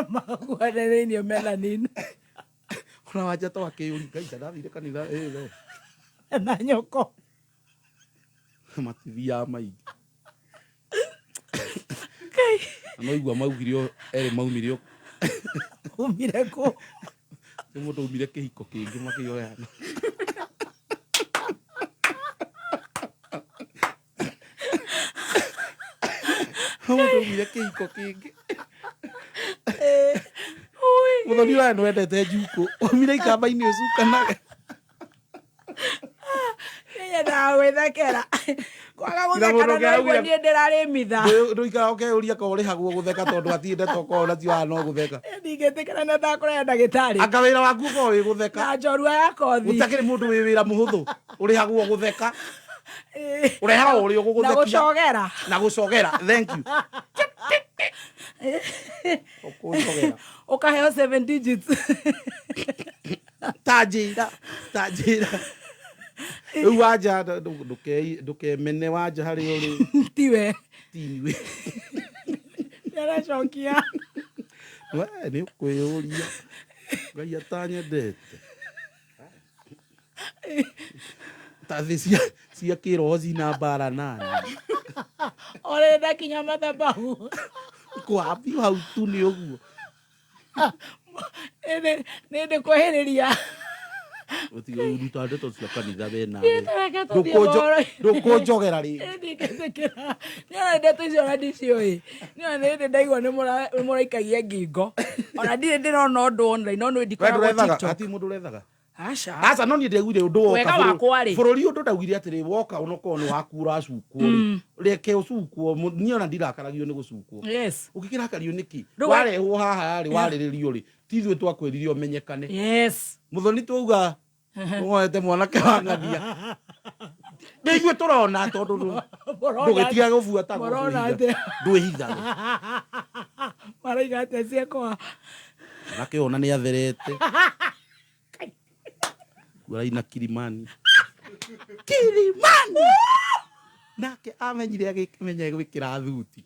Maguane thĩinĩ melanin. Ona wanja to akĩyũria ngai ta ndathire kanitha ĩyo Na nyoko. Matithiaga maingĩ. Ngai. Na no igua maugire erĩ maumire Umire kũ? Nĩ mũndũ umire kĩhiko kĩngĩ makĩoyana. Mũndũ umire kĩhiko kĩngĩ. Mũthoni ũraya nĩwendete njukũ umire ikamba-inĩ ũcukanage. Nyendaga gwĩthekera. Kwaga Nginya mũndũ gũthekana ũngĩ no araugire- niĩ ndĩrarĩmitha. Ndũikara ũkeyũria korwo ũrĩhagwo gũtheka tondũ hatirĩ ndeto ũkoragwo nacio haha no gũtheka. Ndingĩtĩkĩra na ndakũrera ndagĩtarĩ. Anga wĩra waku ũkoragwo wĩ gũtheka. Na njorua ya kothi. Gũtakĩrĩ mũndũ wĩ wĩra mũhũthũ ũrĩhagwo gũtheka. Ũrehaga ũrĩa Na ũgũgũthekia. gũcogera. Na gũcogera. Thank you. Ũkũcogera. Ũkaheo 7 digits. Ta njĩra, ta njĩra. Rĩu wanja ndũkemene wanja harĩa ũrĩ. Tiwe. Tiwe. Nĩaracokia. We nĩ ũkwĩyũria. Ngai atanyendete. Ta thĩ cia kĩroho cina mbara nani. Ũrenda kinya mathabahu. Kwambio hau tu nĩ ũguo. Nĩ ndĩkwĩhĩrĩria. Ũtiga ndeto cia kanitha we nawe. Niĩ tareke tũthiĩ mohoro-inĩ. Ndũkũnjogera rĩngĩ. Ndingĩtĩkĩra. Nĩona ndeto icio ona ndiciũĩ. Nĩona nĩ hĩndĩ ndaigua nĩ mũraikagia ngingo. Ona ndirĩ ndĩrona ũndũ online no nĩ We ndikoragwo ndũrethaga, TikTok. hatirĩ mũndũ ũrethaga. Aca. Aca no niĩ ndaiguire ũndũ woka Wega wakwa rĩ. bũrũri ũndũ ndaugire atĩrĩ woka onokorwo nĩ waku ũracukwo rĩ reke ũcukwo niĩ ona ndirakaragio nĩ gũcukwo. Yes. Ũngĩkĩrakario nĩkĩ? Rĩu Warehwo haha rĩ warĩrĩrio rĩ ti ithuĩ twakwĩrire ũmenyekane. Yes. Mũthoni twauga ũgoete mwanake wa ng'ania. Nĩ ithuĩ tũrona tondũ ndũgĩtiga gũbuatagwo Mũrona atĩa? ndwĩhithage. Maraiga atĩa ciakwa? Mwanake ona nĩ atherete. Araina Kilimani. Kilimani. Nake amenyire agĩkĩmenya gwĩkĩra thuti.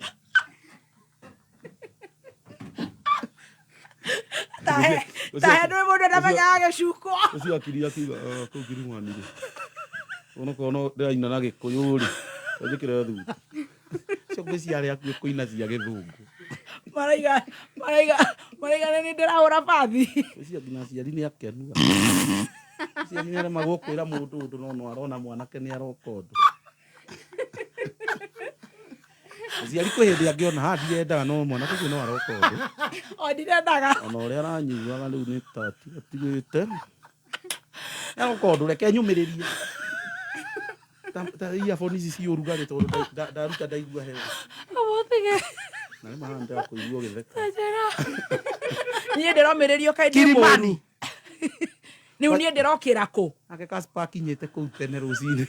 Tahe tahe ndũĩ mũndũ ndamenyaga gĩcukwo. Ũcio akiria akiuga kũu Kilimani rĩ. Onokorwo no ndĩraina na gĩkũyũ rĩ. Njĩkĩre thuti. Ũcio ngwĩciria arĩ hakuhĩ kũina cia gĩthũngũ. Maraiga maraiga maraiga nĩ ndĩrahũra bathi. Ngwĩciria nginya aciari nĩ akenu. Aciari nĩ aremagwo kwĩra mũndũ ũndũ no no arona mwanake nĩ aroka ũndũ. Aciari kwĩ hĩndĩ angĩona haha ndirendaga no mwanake ũcio no aroka ũndũ. O ndirendaga. Ona ũrĩa aranyuaga rĩu nĩ ta atigĩte. Aroka ũndũ reke nyũmĩrĩrie. Ta earphone ici ci ũrugarĩ tondũ ndaruta ndaigua heho. Ũmũtige. Na nĩ mahana ndĩrakũigua ũgĩtheka. Njĩra. Niĩ ndĩromĩrĩrio kaĩ ndĩ Kilimani. mũũru. Rĩu niĩ ndĩrokĩra kũ? Nake Kaspa akinyĩte kũu tene rũcinĩ.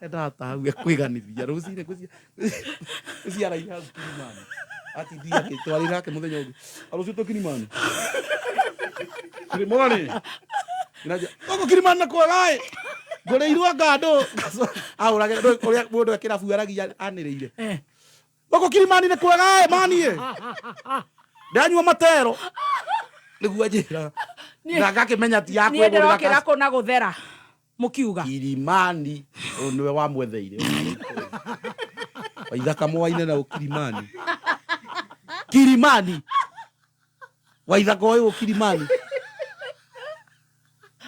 Endaga ta hau ekwĩganithia rũcinĩ ngwĩciria araiha hau Kilimani. Atindire akĩtwarĩra nake mũthenya ũngĩ. Rũciũ twĩ Kilimani. Kilimani. Gũkũ Kilimani nĩ kwega ĩ. Ngũrĩirwo ngandũ. Ahũragĩra ndũĩ ũrĩa mũndũ e kĩrabu aragia anĩrĩire. Gũkũ Kilimani nĩ kwega ĩ mani ĩ. Ndanyua matero. Nĩguo anjĩraga. Na ngakĩmenya ti ya Niĩ kwĩgũrĩra ndĩrokĩra Kaspa. kũ na gũthera. Mũkiuga. Kilimani ũyũ nĩwe wamwetheire. Waithaka mwaine na Kilimani. Kilimani. Waithaka ũyũ Kilimani.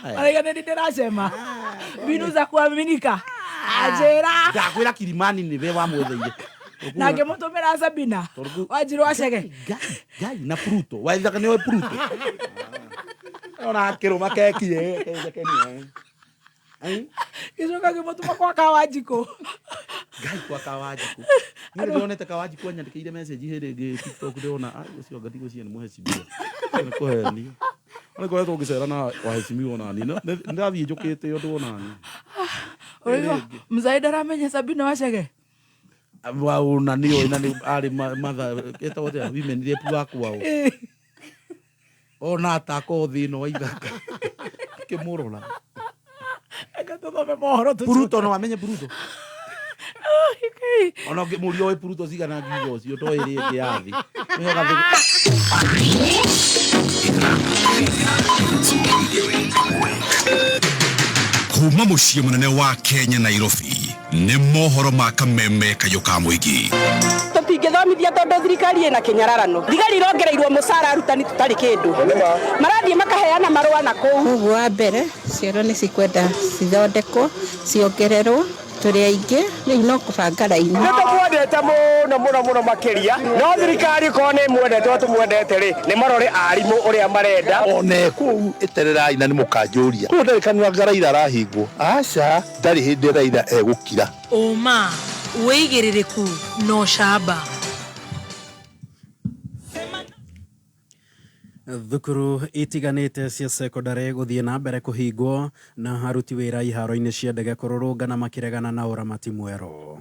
Maraiga nĩ ndĩracema. Mbinu za kuaminika. Anjĩra. Ndakwĩra Kilimani nĩwe wamwetheire. Na ngĩmũtũmĩra Sabina. Wanjirũ wacege. Ngai na Pluto. Waithaka nĩoĩ Pluto. Ona akĩrũma keki ĩ. Gĩcoka ngĩmũtũma kwa Kawanjikũ. Ngai kwa Kawanjikũ. Niĩ ndĩronete Kawanjikũ anyandĩkĩire message hĩndĩ ĩngĩ TikTok ndĩrona ũcio anga ndigwĩciria nĩ mũhecimiwa. Nĩ kũhenio. Nĩ ngoretwo ngĩcera na waheshimiwa onani. Nĩ ndathiĩ njũkĩte ũndũ onani. Ũraigua mzai ndaramenya Sabina wacege. Ona nĩ oĩ na nĩ arĩ matha etagwo atĩa women rep wa kwao. Ona atako thĩ ĩno Waithaka. Kĩmũrora. Reke tũthome mohoro tũcoke. Pluto no amenye Pluto. Ona ũngĩmũria ũĩ Pluto cigana ngiuga ũcio toĩ ĩrĩa ĩngĩ ya thĩ. Nĩho Kuma muciĩ mũnene wa Kenya, Nairobi, nĩ mohoro ma kameme kayũ ka mũingĩ. Tũtingĩthomithia tondũ thirikari ĩna kĩnyararano. Thigari irongereirwo mũcara, arutani tũtarĩ kĩndũ. Marathiĩ makaheana marũa na kũu. Koguo wa mbere cioro nĩ cikwenda cithondekwo, ciongererwo, tũrĩ aingĩ rĩu no kũbanga raini. Nĩ tũmwendete mũno mũno mũno makĩria, no thirikari korwo nĩ mwendete o tũmwendete rĩ, nĩ marore arimũ ũrĩa marenda. Ona kũu ĩtererai na nĩ mũkanjũria kũu ndarĩ kanua anga Raila arahingwo, aca, ndarĩ hĩndĩ Raila egũkira. Ũma, wĩigĩrĩrĩku na ũcamba. Thukuru itiganĩte cia cekondarĩ gũthiĩ na mbere kũhingwo na aruti wĩra iharo-inĩ cia ndege kũrũrũngana makĩregana na ũramati mwerũ.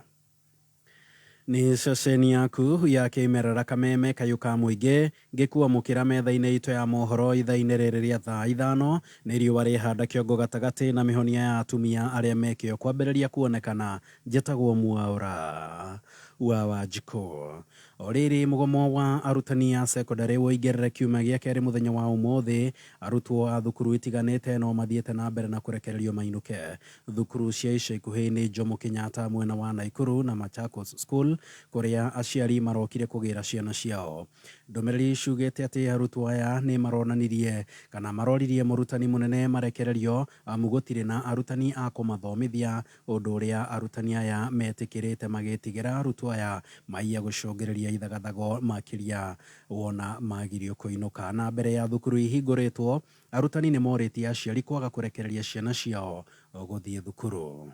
Nĩ ceceni yaku ya kĩmerera kameme kayũ ka mũingĩ ngĩkuamũkĩra metha-inĩ itũ ya mohoro ithaa-inĩ rĩrĩ rĩa thaa 5. Nĩ riũa rĩhanda kĩongo gatagatĩ na mĩhonia ya atumia arĩa mekĩo kwambĩrĩria kuonekana. Njĩtagwo Mwaũra wa Wanjikũ. O rĩrĩ, mũgomo wa arutani a cekondarĩ woigĩrĩre kiumia gĩa kerĩ mũthenya wa ũmũthĩ. Arutwo a thukuru itiganĩte no mathiĩte na mbere na kũrekererio mainũke. Thukuru cia ica ikuhĩ nĩ Jomo Kenyatta mwena wa Naikuru na Machakos School, kũrĩa aciari marokire kũgĩra ciana ciao. Ndũmĩrĩri ciugĩte atĩ arutwo aya nĩ maronanirie kana maroririe mũrutani mũnene marekererio amu gũtirĩ na arutani a kũmathomithia, ũndũ ũrĩa arutani aya metĩkĩrĩte magĩtigĩra arutwo aya maiya gũcũngĩrĩria ithagathago makĩria wona magirio kũinũka. Na mbere ya thukuru ihingũrĩtwo, arutani nĩ morĩtie aciari kwaga kũrekereria ciana ciao gũthiĩ thukuru.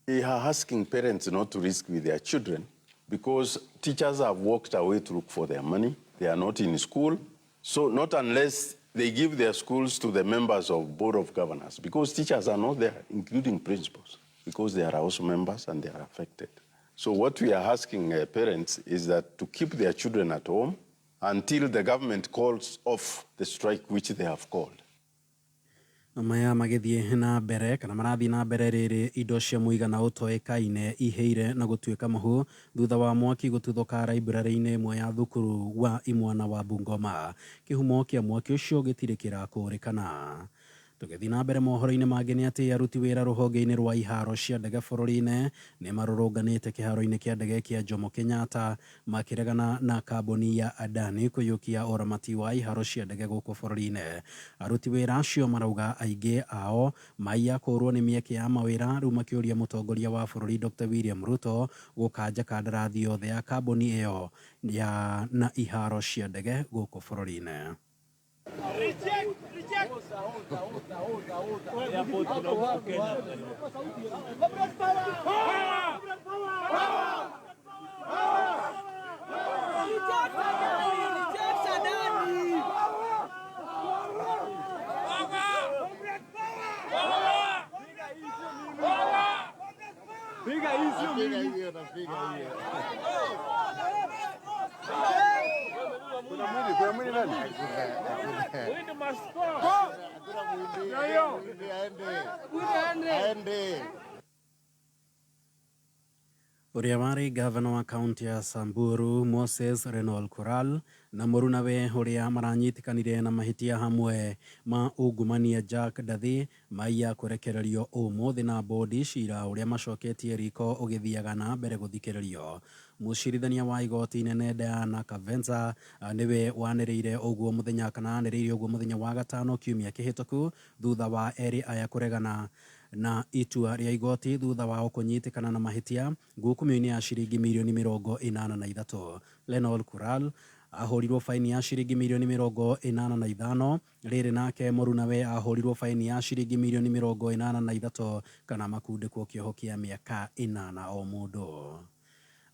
They are asking parents not to risk with their children because teachers have walked away to look for their money. They are not in school. So not unless they give their schools to the members of Board of Governors, because teachers are not there, including principals, because they are also members and they are affected. So what we are asking parents is that to keep their children at home until the government calls off the strike which they have called. Maya magĩthiĩ na mbere kana marathiĩ na mbere rĩrĩ indo cia mũigana ũtoĩkaine ihĩire na gũtuĩka mũhu thutha wa mwaki gũtuthũka library-inĩ ĩmwe ya thukuru wa imwana wa Bungoma. Kĩhumo kĩa mwaki ũcio gĩtirĩ kĩrakũrĩkana. Tũgĩthiĩ na mbere mohoro-inĩ mangĩ nĩ atĩ aruti wĩra rũhonge-inĩ rwa iharo cia ndege bũrũri-inĩ nĩ marũrũnganĩte kĩharo-inĩ kĩa ndege kĩa Jomo Kenyatta makĩregana na kambuni ya Adani kũiyũkia ũramati wa iharo cia ndege gũkũ bũrũri-inĩ. Aruti wĩra acio marauga aingĩ ao maiya kũrwo nĩ mĩeke ya mawĩra, rĩu makĩũria mũtongoria wa bũrũri Dr. William Ruto gũkanja kandarathi yothe ya kambuni ĩyo ya na iharo cia ndege gũkũ bũrũri-inĩ. Reject, reject. Kuna mwili nani? Ũrĩa warĩ gavana wa kaunti ya Samburu Moses Renol Kural na mũrunawe ũrĩa maranyitĩkanire na mahĩtia hamwe ma ungumania Jack Dathi maiya kũrekererio ũmũthĩ na bodi, cira ũrĩa macoketie riko ũgĩthiaga na mbere gũthikĩrĩrio. Mũcirithania wa igoti inene Diana Kavenza nĩwe wanĩrĩire ũguo mũthenya kana anĩrĩire ũguo mũthenya wa gatano kiumia kĩhĩtũku thutha wa erĩ aya kũregana na itua rĩa igoti thutha wao kũnyitĩkana na mahĩtia ngukumio-inĩ ya ciringi mirioni 83. Lenol Kural ahũrirwo faini ya ciringi mirioni 85, rĩrĩ nake mũrunawe ahũrirwo faini ya ciringi mirioni 83 kana makundĩkwo kĩoho kĩa mĩaka 8 o mũndũ.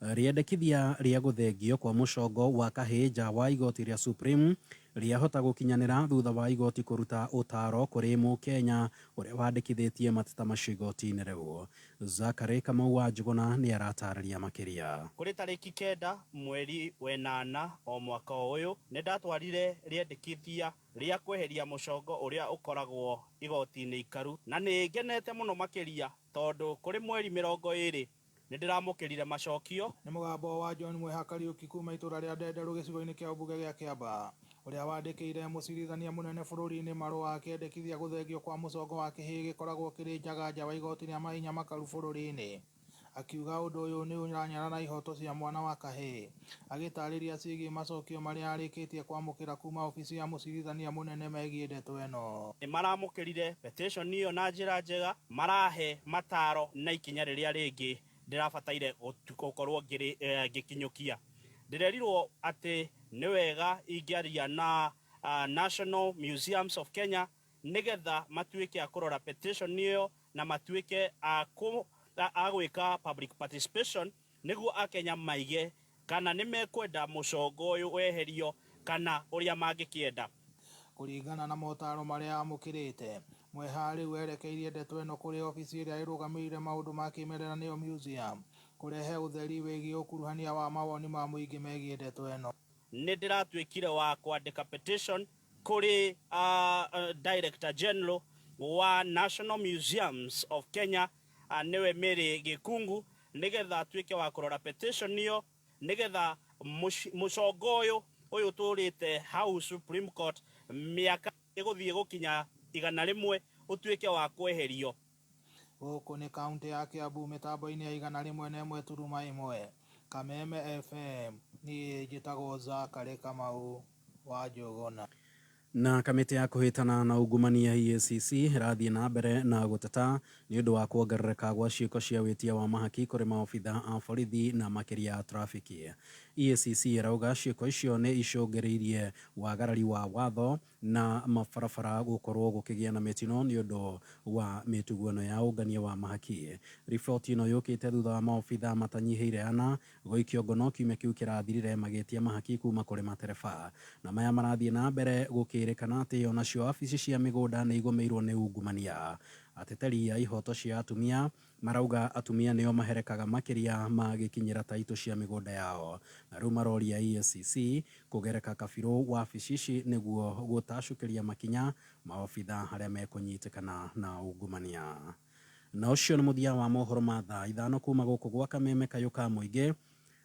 Rĩendekithia rĩa gũthengio kwa mũcongo wa Kahĩnja wa igoti rĩa Supreme rĩahota gũkinyanĩra thutha wa igoti kũruta ũtaaro kũrĩ mũkenya ũrĩa wandĩkithĩtie mateta macio igoti-inĩ rĩu. Zakary Kamau wa Njũgũna nĩ aratarĩria makĩria. Kũrĩ tarĩki 9 mweri wenana o mwaka ũyũ nĩ ndatwarire rĩendekithia rĩa kweheria mũcongo ũrĩa ũkoragwo igoti-inĩ ikaru, na nĩ ngenete mũno makĩria tondũ kũrĩ mweri 21 Nĩ ndĩramũkĩrire macokio. Nĩ mũgambo wa John Mweha Kariuki kuma itũra rĩa Ndenderu gĩcigo-inĩ kĩa ũmbunge gĩa Kĩambaa ũrĩa wandĩkĩire mũcirithania mũnene bũrũri-inĩ marũa akĩendekithia gũthengio kwa mũcongo wa kĩhĩĩ gĩkoragwo kĩrĩ njagaja wa igoti rĩa mahinya makaru bũrũri-inĩ akiuga ũndũ ũyũ nĩ ũranyarara ihoto cia mwana wa kahĩĩ agĩtarĩria ciĩgiĩ macokio marĩa arĩkĩtie kwamũkĩra kuma obici ya mũcirithania mũnene megiĩ ndeto ĩno. Nĩ maramũkĩrire petition ĩyo na njĩra njega, marahe mataro na ikinya rĩrĩa rĩngĩ ndĩrabataire gũkorwo ngĩkinyũkia. Ndĩrerirwo atĩ nĩ wega ingĩaria na National Museums of Kenya nĩgetha matuĩke a kũrora petition ĩyo na matuĩke a gwĩka public participation nĩguo akenya maige kana nĩ mekwenda mũcongo ũyũ weherio kana ũrĩa mangĩkĩenda. Kũringana na motaro marĩa amũkĩrĩte, Mweha rĩu erekeirie ndeto ĩno kũrĩ obici ĩrĩa ĩrũgamĩrĩire maũndũ ma kĩmerera nĩyo museum kũrehe ũtheri wĩgiĩ ũkuruhania wa mawoni ma mũingĩ megiĩ ndeto ĩno. Nĩ ndĩratuĩkire wa kwandĩka petition kũrĩ Director General wa National Museums of Kenya, nĩwe Mary Gikungu, nĩgetha atuĩke wa kũrora petition ĩyo nĩgetha mũcongo ũyũ ũyũ tũrĩte hau Supreme Court mĩaka ĩgũthiĩ gũkinya 100 ũtuĩke wa kweherio. Gũkũ nĩ kaũntĩ ya Kiambu mĩtambo-inĩ ya 101.1 Kameme FM. Niĩ njĩtagwo Zakary Kamau wa Njũgũna. Na kamĩtĩ ya kũhĩtana na ungumania EACC ĩrathiĩ na mbere na gũteta nĩ ũndũ wa kuongerereka gwa ciĩko cia wĩtia wa mahaki kũrĩ maobitha a borithi na makĩria a trafiki. EACC ĩrauga ciĩko icio nĩ icũngĩrĩirie wagarari wa watho na mabarabara gũkorwo gũkĩgĩa na mĩtino nĩ ũndũ wa mĩtugo ĩno ya ũngania wa mahaki. Riboti ĩno yũkĩte thutha wa maobitha matanyihĩire ana gũikio ngono kiumia kĩu kĩrathirire magĩtia mahaki kuma kũrĩ matereba. Na maya marathiĩ na mbere gũkĩrĩkana atĩ onacio wabici cia mĩgũnda nĩ igũmĩirwo nĩ ungumania. Ateteri a ihoto cia atumia marauga atumia nĩo maherekaga makĩria magĩkinyĩra taitũ cia mĩgũnda yao. Na rĩu maroria EACC kũgereka kabirũ wabici ici nĩguo gũtacũkĩria makinya maobitha arĩa mekũnyitĩkana na ungumania. Na ũcio nĩ mũthia wa mohoro ma thaa 5 kuma gũkũ gwa Kameme kayũ ka mũingĩ.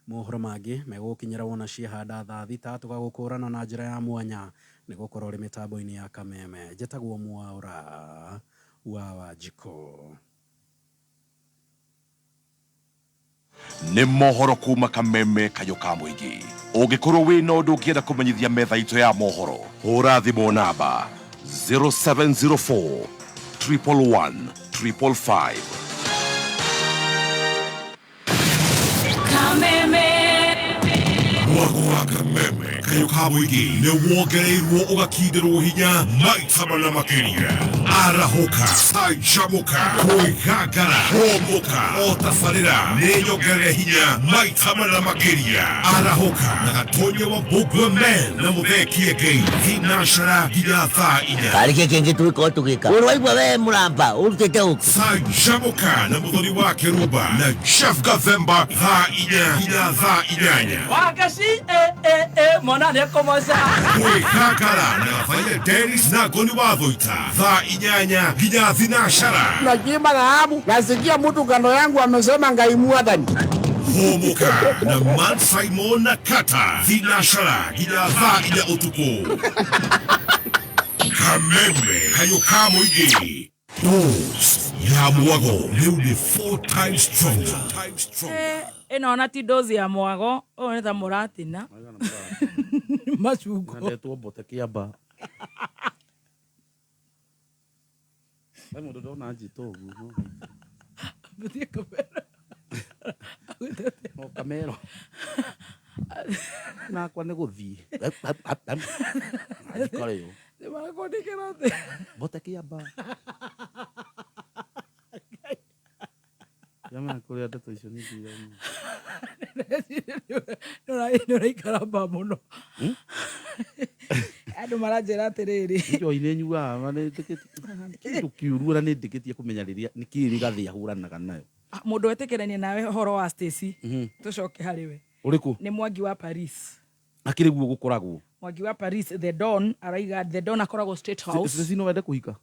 Mohoro mangĩ megũkinyĩra wona ciahanda thaa 6 tũgagũkũrana na njĩra ya mwanya nĩ gũkorwo ũrĩ mĩtambo-inĩ ya Kameme. Njĩtagwo Mwaũra wa Wanjikũ. Nĩ mohoro kuma Kameme kayũ ka mũingĩ. Ũngĩkorwo wĩna ũndũ ũngĩenda kũmenyithia metha itũ ya mohoro, hũra thimũ namba 0704 111 555. Kameme. Mwago wa Kameme kayũ ka mũingĩ nĩ wongereirwo ũgakindĩrwo hinya maita mana makĩria. Arahũka, canjamũka, kwĩgangara, hũmũka, o tabarĩra nĩ nyongerere hinya maita mana makĩria. Arahũka na Gatonya wa Bugla Man na Mũthee Kĩengei thinacara nginya thaa 4. Karĩ kĩ kĩngĩ tũgĩkorwo tũgĩka? Ũrwaigua we mũramba ũrutĩte ũkũ? Canjamũka na Mũthoni wa Kĩrumba na Jeff Gathemba thaa 4 nginya thaa 8. Wagaci mwana nĩekũmoca. Kwĩgangara na Gabaia Dennis na Ngoni wa Thũita thaa 8 nginya thinacara. Nachimba dhahabu, nasikia mtu kando yangu amesema Ngai mwathani. Hũmũka na Man Simon na Kata thinacara nginya thaa 4 ũtukũ. Kameme kayũ ka mũingĩ. Dose ya mwago rĩu nĩ 4 times stronger. Ĩno ona ti dozi ya mwago, ũyũ nĩ ta mũratina. Macungwa. Nandetwo mbote Kĩamba. He mũndũ ndona anjĩta ũguo. Mũthiĩ kamero. O kamero. Nakwa nĩ gũthiĩ. Njikare yo. Nĩ marakwandĩkĩra atĩ. Mbote Kĩamba. Jamani kũrĩa ndeto icio nĩ ndirauma. Nĩ ũraikara mba mũno. Andũ maranjĩra atĩrĩrĩ. Njohi nĩ nyuaga, nĩ kĩndũ kĩũru ona nĩ ndĩkĩtie kũmenya rĩrĩa nĩ kĩĩ Rigathĩ ahũranaga nayo. Mũndũ wetĩkĩrania nawe ũhoro wa Stacy, tũcoke harĩ we. Ũrĩkũ? Nĩ Mwangi wa Paris. Akĩrĩ guo gũkoragwo. Mwangi wa Paris, The Don, araiga The Don akoragwo State House. Stacy no wende kũhika?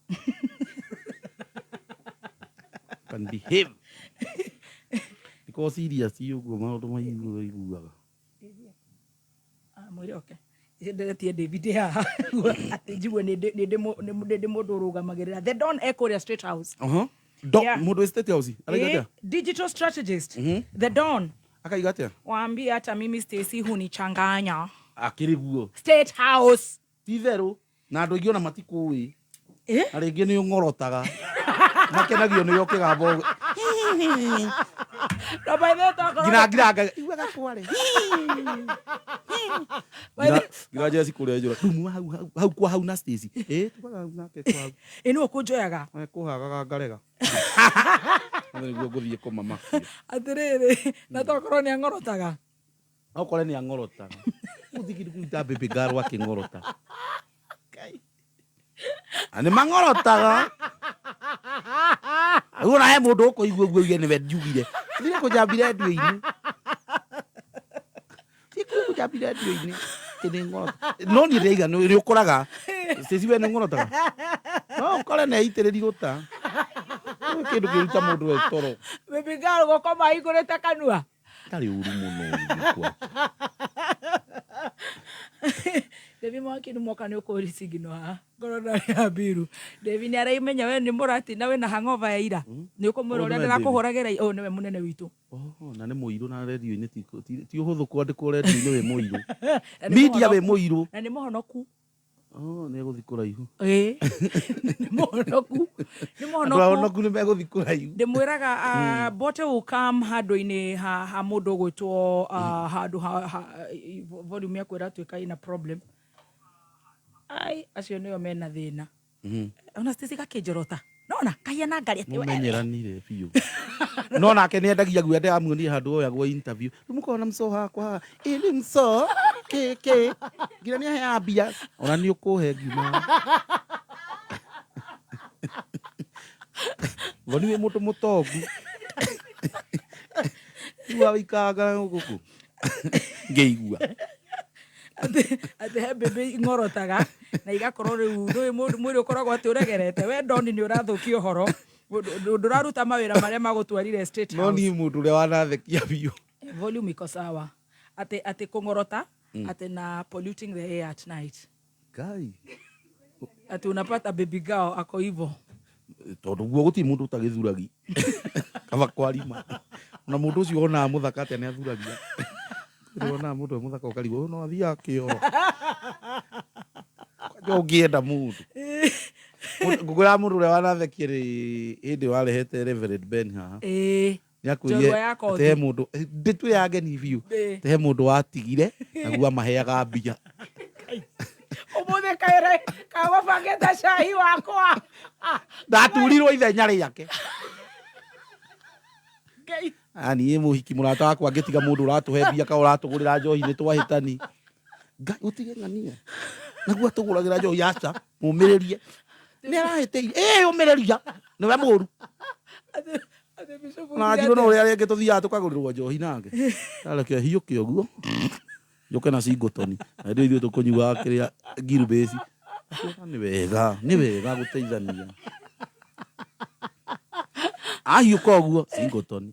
Can behave. Ko serious ũguo maũndũ maiguaga iguaga. Ah, mwĩre oke nderetie David haha atĩ njigue nĩ ndĩ mũndũ ũrũgamagĩrĩra the don e kũrĩa State House. Oho. Do Yeah. mũndũ wĩ State House araiga Eh, atĩa? digital strategist the don Akaiga atĩa? waambie hata mimi Stacy hunichanganya. Akĩrĩ guo. State House. Ti itherũ na andũ aingĩ ona matikũĩ. Eh? Na rĩngĩ nĩ ũng'orotaga. Makenagio nĩ ũkĩgamba ũguo. No, by the way, tokorwo- Nginya ngiranga iguaga kware. By the- Ngira Jesse kũrĩa njũra. Rĩu hau hau hau kwa hau na Stacy. Eh tugaga hau nake kwa hau. Ĩ nĩwe ũkũnjoyaga. Kũhagaga ngarega. Nĩ nĩguo ngũthiĩ kũmamakia. Atĩrĩrĩ, na tokorwo nĩ ang'orotaga. Okorwo nĩ ang'orotaga. Gũtirĩ kũruta baby girl akĩng'orota. Na nĩ mang'orotaga. Rĩu ona he mũndũ ũkũigua ũguo uge nĩwe njugire. Thire kũnjambia rendio-inĩ. Thiĩ kũnjambia rendio-inĩ. Atĩ nĩ ng'orota. No niĩ ndĩraiga nĩ ũkoraga. Stacy we nĩ ũng'orotaga. No ũkore nĩ aitĩrĩri gũta. Nĩ kĩndũ kĩruta mũndũ e toro. Baby girl gũkoma ahingũrĩte kanua. Ndarĩ ũru mũno ũru kwa. Devi mwaki nĩ mwoka nĩ ũkũricigino haha ngorwo ndarĩ ya mbiru. Devi nĩ araimenya we nĩ mũrati na wĩna hangover ya ira. Nĩ ũkũmwĩra Ũyũ ũrĩa nĩwe David? ndĩrakũhũragĩra. Ũyũ nĩwe mũnene witũ. Oh, na nĩ mũirũ na rendio-inĩ ti ũhũthũ kwandĩkwo rendio-inĩ wĩ mũirũ. Na nĩ Media wĩ mũhonoku. mũirũ. Na nĩ mũhonoku. Oh, nĩ egũthiĩ kũraihu. Ĩĩ. Nĩ mũhonoku. Nĩ Andũ mũhonoku. ahonoku nĩ megũthiĩ kũraihu. Ndĩmwĩraga bote will come handũ-inĩ ha mũndũ ũgwĩtwo handũ ha volume yaku ĩratuĩka ĩna problem. Ai, acio nĩo mena thĩna. Ona Stacy gakĩnjorota. Nona kahiana ngari atĩ we. Mũmenyeranire biũ. No nake nĩ endagia guoya ndĩramuonire handũ oyagwo interview. Rĩu mũkona mso hakwa haha. Ĩ nĩ mso kĩ kĩ. Nginya nĩ aheaga mbia. Ona nĩ ũkũhe ngiuma. Thoni wĩ mũndũ mũtongu. Igua wĩikaraga gũkũ. Ngĩigua. Atĩ he mbĩmbĩ ing'orotaga na igakorwo rĩu ndũĩ mũndũ mwĩrĩ ũkoragwo atĩ ũregerete we ndoni nĩ ũrathũkia ũhoro ndũraruta mawĩra marĩa magũtwarire State No House. niĩ mũndũ ũrĩa wanathekia biũ. Volume iko sawa atĩ kũng'orota atĩ na polluting the air at night. Ngai. Atĩ unapata baby girl ako hivo. Tondũ guo gũtirĩ mũndũ ũtagĩthuragi. Kaba kwarima. Ona mũndũ ũcio wonaga mũthaka atĩa nĩ athuragia. Nĩ wonaga mũndũ e mũthaka ũkarigwo ũyũ no athiaga kĩoro. Kwanja ũngĩenda mũndũ. Ngũkwĩra mũndũ ũrĩa wanathekia nĩ hĩndĩ warehete Reverend Ben haha. Ĩĩ. Nĩ akwĩrire Njorua ya kothi. atĩ he mũndũ ndĩtwĩ ya ngeni biũ. Ĩĩ. Atĩ he mũndũ watigire naguo amaheaga mbia. Ũmũthĩ kaĩre kagũbangĩte cai wakwa. Ndaturirwo ithenya rĩake. Ngai. Niĩ mũhiki mũrata wakwa ngĩtiga mũndũ ũratũhe mbia kana ũratũgũrĩra njohi nĩ twahĩtani. Ngai ũtige ng'ania. Naguo atũgũragĩra njohi aca mũmĩrĩrie. Nĩ arahĩtĩirie. Ĩ ũmĩrĩria. Nĩwe mũru. Atĩ Bishop Na njirũ no ũrĩa rĩngĩ tũthiaga tũkagũrĩrwo njohi nake. Areke hiũke ũguo. Njũke na singletoni. Na hĩndĩ ĩyo ithuĩ tũkũnyuaga kĩrĩa ngirubĩci. Nĩ wega, nĩ wega gũteithania. Ahiũka ũguo singletoni.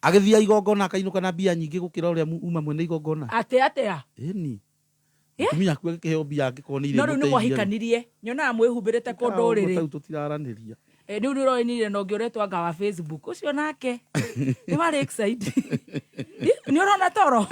Agĩthiĩ igongona akainũka na mbia nyingĩ gũkĩra ũrĩa uma mwene igongona. Atĩ atĩa? Ĩni. Mũtumia aku agĩkĩheo mbia angĩkorwo nĩ No rĩu nĩ irĩmũteithia. mwahikanirie. Nyonaga mwĩhumbĩrĩte kũndũ ũrĩrĩ. Tau tũtiraranĩria. Rĩu nĩ ũroinire na ũngĩ ũretwo anga wa Facebook ũcio nake nĩ wa Lakeside. Nĩ ũrona toro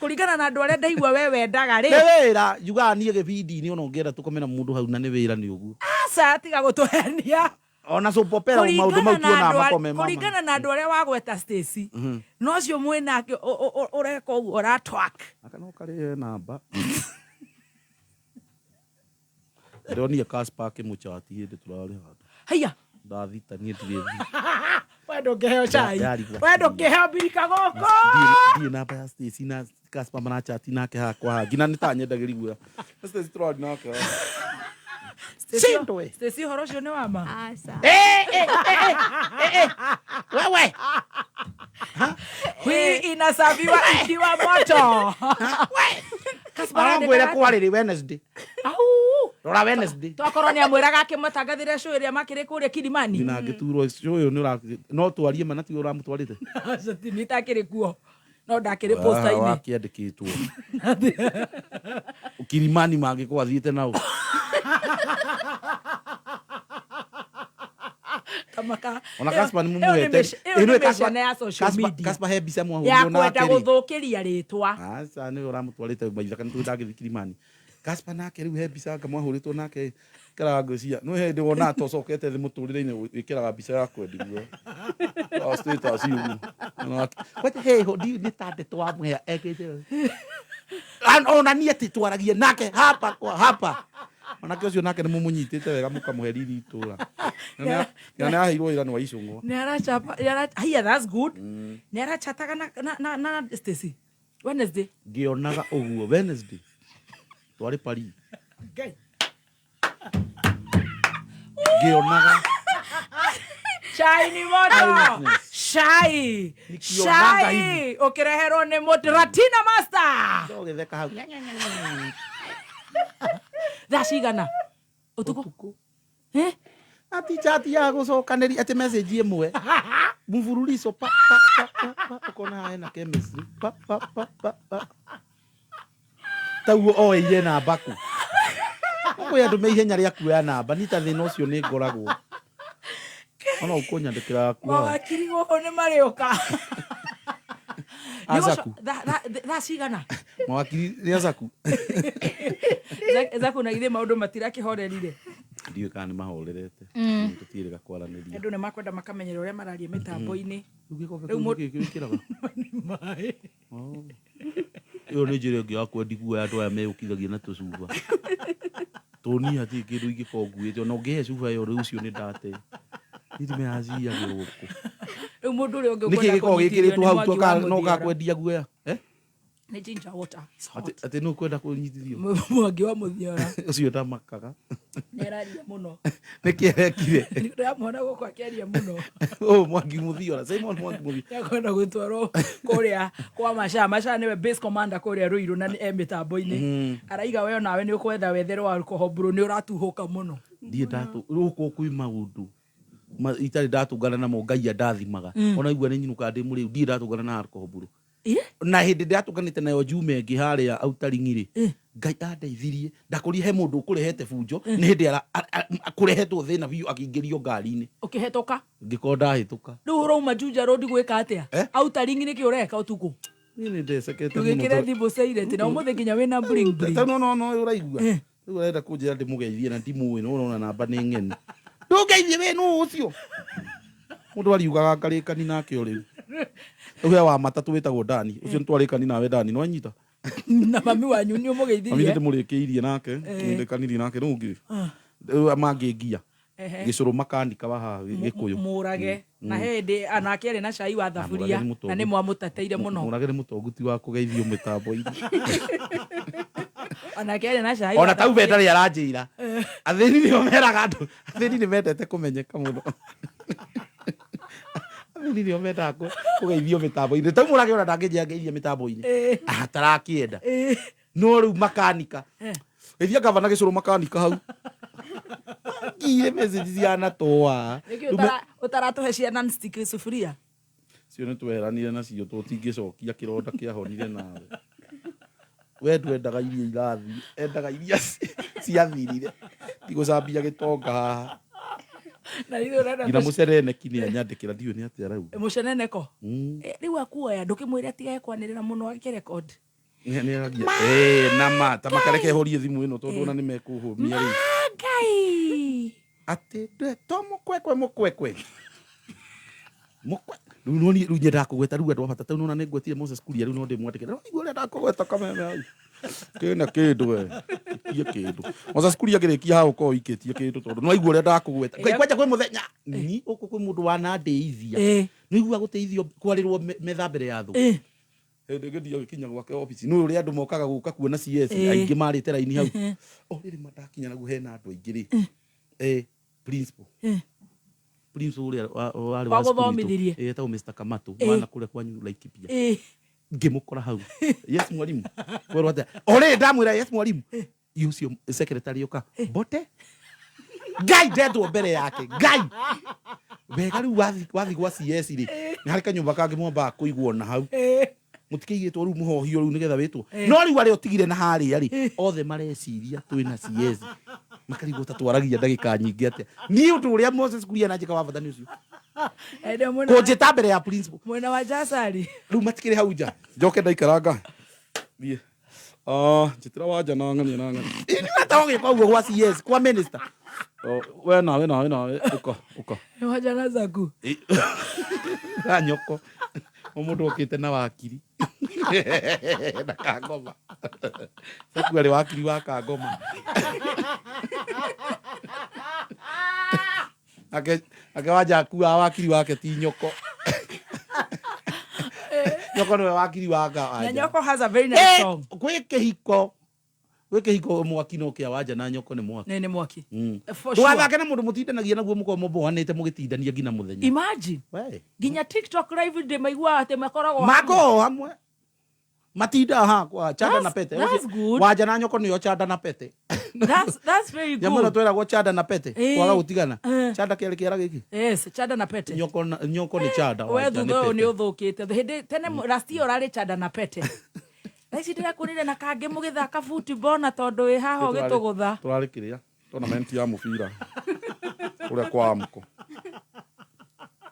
kũringana na andũ arĩa ndaigua we wendaga Nĩ rĩ. wĩra njugaga niĩ gĩbindi-inĩ ona ũngĩenda tũkome na mũndũ hau na nĩ wĩra nĩ ũguo. Aca tiga gũtũhenia. Ona soap opera maũndũ mau Kũringana na tuonaga andũ makome mama. kũringana na andũ arĩa wagweta Stacy no ũcio mwĩnake ũreka ũguo ũratwak. Aka no karĩhe namba. Ndĩronire Casper akĩmũchati hĩndĩ tũrarĩ handũ. Haiya. Ndathita niĩ ndirĩ We ndũngĩheo cai. Ndarigwo. We ndũngĩheo mbirika gũkũ. Ndirĩ namba ya Stacy na Casper marachati nake hakwa haha nginya nĩ ta nyendagĩria guoya. Stacy tũrarĩ nake haha. Stacy, Stacy ũhoro ũcio nĩ wa ma? Aca. Wewe. Hii inasaviwa ikiwa moto. Kaspa Arangwĩre arandĩkaga kwarĩrĩ Wednesday. Au. Rora Rora Wednesday. Twakorwo nĩ amwĩraga akĩmũtangathĩre show ĩrĩa makĩrĩ kũrĩa Kilimani. Nina ngĩturwo ũyũ nĩ ũra no twarie ma na tiwe ũramũtwarĩte. Niĩ itakĩrĩ kuo no ndakĩrĩ posta-inĩ. Wakĩandĩkĩtwo. Kilimani mangĩkorwo athiĩte nao. Tamaka. Ona Ĩyo- Casper nĩ ĩyo nĩ mũmũhete. ĩyo nĩ mĩcene ya social media. Casper he mbica Ya mwahũrirwo kwenda nake rĩ. gũthũkĩria rĩtwa. Aca nĩwe ũramũtwarĩte maithaka nĩ tũĩ ndangĩthiĩ Kilimani. Casper nake rĩu he mbica anga mwahũrĩtwo nake kĩraga ngwĩciria nĩ hĩndĩ wonaga ta ũcokete thĩ mũtũrĩre-inĩ wĩkĩraga mbica ya kwendiguo O status ũguo. Kwanja heho ndiũ nĩ ta ndeto wamũhea ekĩte ona niĩ atĩ twaragie nake hapa kwa hapa manake ũcio nake nĩ mũmũnyitĩte wega mũkamũhe riri itũra na nĩ aheirwo wĩra nĩ wa icũng'wa. Nĩ arachapa nĩ ara hiya, that's good. Nĩ arachataga na Stacy Wednesday. Ngĩonaga ũguo Wednesday twarĩ Paris. Ngai. Ngĩonaga Chai ni moto. Eyewitness. Chai. Nikionaga Chai. Ũkĩreherwo nĩ Mũtiratina Master. Ũgĩtheka hau. Thaa cigana? Ũtukũ. Eh? Ati chat ya gũcokanĩria atĩ message ĩmwe mfululizo pa pa pa pa pa ũkona haha hena chemistry pa pa pa pa pa taguo oeire namba kũ kwĩ andũ me ihenya rĩa kuoya namba ni ta thĩna ũcio nĩ ngoragwo ona ũkũnyandĩkĩra kuoa Mawakiri gũkũ nĩ marĩũka. Azaku. Thaa cigana? Mawakiri nĩ azaku. Zaku na githĩ maũndũ matirakĩhorerire. Ndiũĩ kana nĩ mahorerete. Tũtiĩrĩga kwaranĩria. Andũ nĩ makwenda makamenyera ũrĩa mararia mĩtambo-inĩ. Rĩu gĩkombe Rĩu kĩu nĩkĩĩ wĩkĩraga? Maĩ. Ĩyo nĩ njĩra ĩngĩ ya kwendi guoya andũ aya meũkithagia na tũcuba tũni hatirĩ kĩndũ ingĩkorwo nguĩte ona ũngĩhe cuba ĩyo rĩu ũcio nĩ ndate nithime yaciagĩrwo kũ. Rĩu mũndũ ũrĩa ũngĩ Nĩkĩ ũkwenda gĩkoragwo kũnyitithio gĩkĩrĩtwo nĩ hau mwaki wa no mũthiora. gakwendia guoya? Eh? Nĩ ginger water. It's hot. Atĩ nũ ũkwenda kũnyitithio? Mwangi wa mũthiora. Ũcio ndamakaga. Nĩ araria mũno. Nĩkĩ arekire? Ndĩramuona gũkũ akĩaria mũno. Ũũ Mwangi Mũthiora, Simon Mwangi Mũthiora. Nĩakwenda gwĩtwarwo kũrĩa kwa Macha. Macha nĩwe base commander kũrĩa Ruiru na nĩ e mĩtambo-inĩ. Araiga we onawe nĩ ũkwetha wetherwo alcohol bro nĩ ũratuhũka mũno. Ndiĩ ndatũ gũkũ kwĩ maũndũ itarĩ ndatũngana namo Ngai andathimaga. Ona igua nĩ nyinũkaga ndĩ mũrĩu ndiĩ ndatũngana na alcohol bro. Na hĩndĩ ndĩratũnganĩte nayo Juma ĩngĩ harĩa Outaring rĩ Ngai andeithirie ndakũria he mũndũ ũkũrehete bunjo nĩ hĩndĩ kũrehetwo thĩna biũ akĩingĩrio ngari-inĩ. Ũkĩhetũka. Ngĩkorwo ndahĩtũka. Rĩu ũrauma Juja Road gwĩka atĩa? Eh? Outaring nĩkĩ ũreka ũtukũ? Niĩ nĩ ndecekete mũno Ndũgĩkĩre tondũ- thimũ cairĩti na ũmũthĩ nginya wĩna bling bling. Ta no no no ũraigua rĩu ũrenda kũnjĩra ndĩmũgeithie na ndimũĩ no ũrona namba nĩ ng'eni ndũngeithie we nũ ũcio mũndũ ariugaga ngarĩkani nake o rĩu rĩu he wa matatũ wĩtagwo Dani ũcio nĩtwarĩkani nawe Dani nĩwanyita. Na mami wanyu nĩ Mami ũmũgeithirie? nĩndĩmũrĩkĩirie nake. Nĩndĩkanirie nake rĩu ũngĩ rĩu mangĩngia gĩcũrũ makanika wa haha gĩkũyũ. Mũrage na he hĩndĩ anake arĩ na cai wa thaburia Mũrage nĩ mũtongu. na nĩ mwamũteteire mũno. Mũrage nĩ mũtongu ti wa kũgeithio mĩtambo-inĩ. Onake arĩ na cai Ona wa tau be thaburia. ndarĩ aranjĩra athĩni nĩo meraga andũ athĩni nĩ mendete kũmenyeka mũno athĩni nĩo mendaga kũgeithio mĩtambo-inĩ tau Mũrage ona ndangĩnjĩra ngeithie mĩtambo-inĩ. Atarakĩenda no rĩu makanika geithia gavana gĩcũrũ makanika hau ngire message cihana toa. Nĩkĩ ũtaratũhe cia non-stick sufuria? Cio nĩ tweheranire nacio tũtingĩcokia kĩronda kĩahonire nawe we ndwendaga iria irathiĩ endaga iria ciathirire tigũcambia gĩtonga haha. Na ithuĩ ũrenda nginya mũcereneki nĩ anyandĩkĩra ndiũĩ nĩ atĩa arauga. Mũceneneko? Rĩu akuoya ndũkĩmwĩre atigage kwanĩrĩra mũno akĩrekod. Nĩ aragia nama ta makareke horie thimũ ĩno tondũ ona nĩ mekũhũmia rĩu. Ngai. Atĩ to mũkwekwe mũkwekwe mũkwe rĩu no niĩ rĩu nyendaga kũgweta rĩu andũ a bata tau nona nĩ ngwetire Moses Kuria rĩu no ndĩmwandĩkĩre no igua ũrĩa ndakũgweta kameme hau kĩna kĩndũ we ikie kĩndũ Moses Kuria ngĩrĩkia hau ũkorwo ũikĩtie kĩndũ tondũ no aigua ũrĩa ndakũgweta Ngai kwanja kwĩ mũthenya ni ũkũ kwĩ mũndũ wanandĩithia nĩ igua gũteithio kwarĩrwo metha mbere ya thũ hĩndĩ ĩngĩ ndiyo gĩkinya gwake obici nĩ ũrĩa andũ mokaga gũka kuona CS aingĩ marĩte raini hau o rĩrĩ madakinya naguo hena andũ aingĩ rĩ principal principal ũrĩa warĩ wa cukuru itũ, Wagũthomithirie. etagwo Mr Kamatu wana kũrĩa kwanyu Laikipia ngĩmũkora hau yes mwalimu kwerwo atĩa o rĩrĩ ndamwĩra yes mwalimu Ũcio secretary ũka mbote ngai ndetwo mbere yake ngai wega rĩu wathi gwa CS rĩ nĩ harĩ kanyũmba kangĩ mwambaga kũigwo na hau mũtikĩigĩtwo rĩu mũhohio rĩu nĩgetha wĩtwo no rĩu arĩa ũtigire na harĩa rĩ othe mareciria twĩna CS makarigwo ta twaragia ndagĩka nyingĩ atĩa niĩ ũndũ ũrĩa Moses Kuria na njĩka wa bata nĩ ũcio kũnjĩta mbere ya principal Mwena wa Jasari. Rĩu matikĩrĩ hau nja njoke ndaikaranga thiĩ. Ah, njĩtĩra wanja na ng'ania na ng'ania. Ata ũgĩka ũguo gwa CS kwa minister. Oh, we nawe nawe nawe ũka ũka. Wanja na Zaku. Na nyoko o mũndũ okĩte na wakiri na kangoma Saku arĩ wakiri wa kangoma ake wanja akuaga wakiri wake ti nyoko nyoko nĩwe wakiri wa Na wanja Nyoko has a very nice song. Gwĩ kĩhiko mwaki no kĩa wanja na nyoko nĩ mwaki. Nĩ mwaki. For sure. Ndũgathake na mũndũ mũtindanagia naguo mũkorwo mũboanĩte mũgĩtindania nginya mũthenya. Imagine. Nginya TikTok live ndĩ maiguaga atĩ makoragwo hamwe. Makoragwo hamwe matindaga haha kwa chanda na pete. That's good. Wanja na nyoko nĩyo chanda na pete. That's very Nyamũ ĩno good. tweragwo chanda na pete kwaga gũtigana chanda kĩarĩ kĩara gĩkĩ. Yes, chanda na pete. Nyoko nĩ chanda We wanja thutha nĩ ũyũ nĩ pete. ũthũkĩte hĩndĩ tene last year ũrarĩ chanda na pete. Thaa ici ndĩrakuonire na kangĩ mũgĩthaka football na tondũ wĩ haha ũgĩtũgũtha. Tũrarĩ kĩrĩa tournament ya mũbira kũrĩa kwa Amko.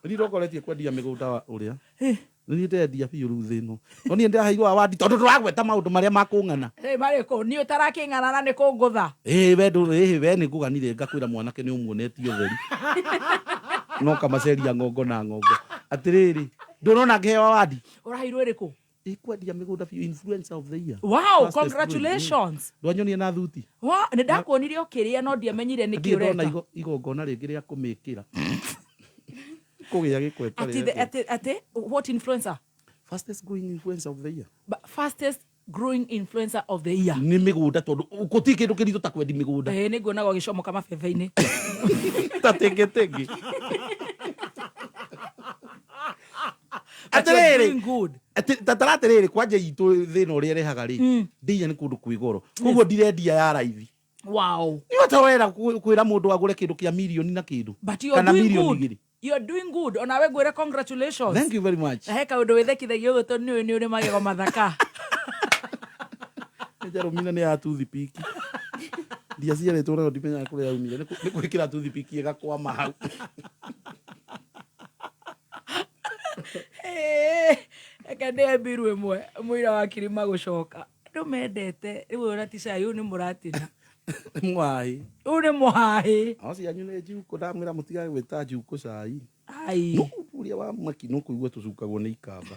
Niĩ ndongoretie kwendia mĩgũnda ũrĩa nĩ niĩ ndendia biũ rĩu thĩ ĩno no niĩ ndĩraheirwo award tondũ tũragweta maũndũ marĩa makũng'ana. Ĩ marĩkũ niĩ ũtarakĩng'ana na nĩ kũngũtha. Ĩĩ we ndũ ĩĩ we nĩ ngũganire ngakwĩra mwanake nĩ ũmuonetie ũtheri no kamaceria ng'ongo na ng'ongo atĩrĩrĩ ndũrona ngĩheo award. Ũraheirwo ĩrĩkũ? Ĩkwendia mĩgũnda biũ, influencer of the year. Wow, Fastest congratulations. growing. Ndwanyonie na thuti. Wa, nĩ ndakuonire ũkĩrĩa no ndiamenyire nĩkĩ Ndirĩ ndona ũreka. Igongona rĩngĩ rĩa kũmĩkĩra kũgĩa gĩkweta Atĩ atĩ what influencer? Fastest growing influencer of the year. But fastest growing influencer of the year. Nĩ mĩgũnda tondũ gũtirĩ kĩndũ kĩritũ ta kwendi mĩgũnda. Ĩĩ nĩ nguonaga ũgĩcomoka mabebe-inĩ. Ta tĩngĩtĩngĩ. But you're Atĩrĩrĩ, doing good. Tatara atĩrĩrĩ kwanja itũ thĩna ũrĩa ĩrehaga rĩ ndĩia nĩ kũndũ kwĩ goro koguo ndirendia ya raithi. Wow. Nĩ ũtawera kwĩra mũndũ agũre kĩndũ kĩa mirioni na kĩndũ But you're kana doing mirioni good. igĩrĩ. You're doing good. Onawe ngwĩre congratulations. Thank you very much. Na he kaũndũ wĩthekithagia ũguo tondũ nĩũĩ nĩ ũrĩ magego mathaka. Njarũmina nĩ ya toothpick ndiaciarĩtwo nayo ndimenyaga kũrĩa yaumire. Nĩ gwĩkĩra toothpick ĩgakwama hau. Reke ndĩe mbiru ĩmwe mũira wa kirima gũcoka. Andũ mendete rĩu ũyũ ti cai ũyũ nĩ mũratina. Nĩ mwaĩ. Ũyũ nĩ mũhaĩ. Ao cianyu nĩ njukũ ndamwĩra mũtigage gwĩta njukũ cai. Ai. No ũrĩa wa maki no kũigua tũcukagwo nĩ ikamba.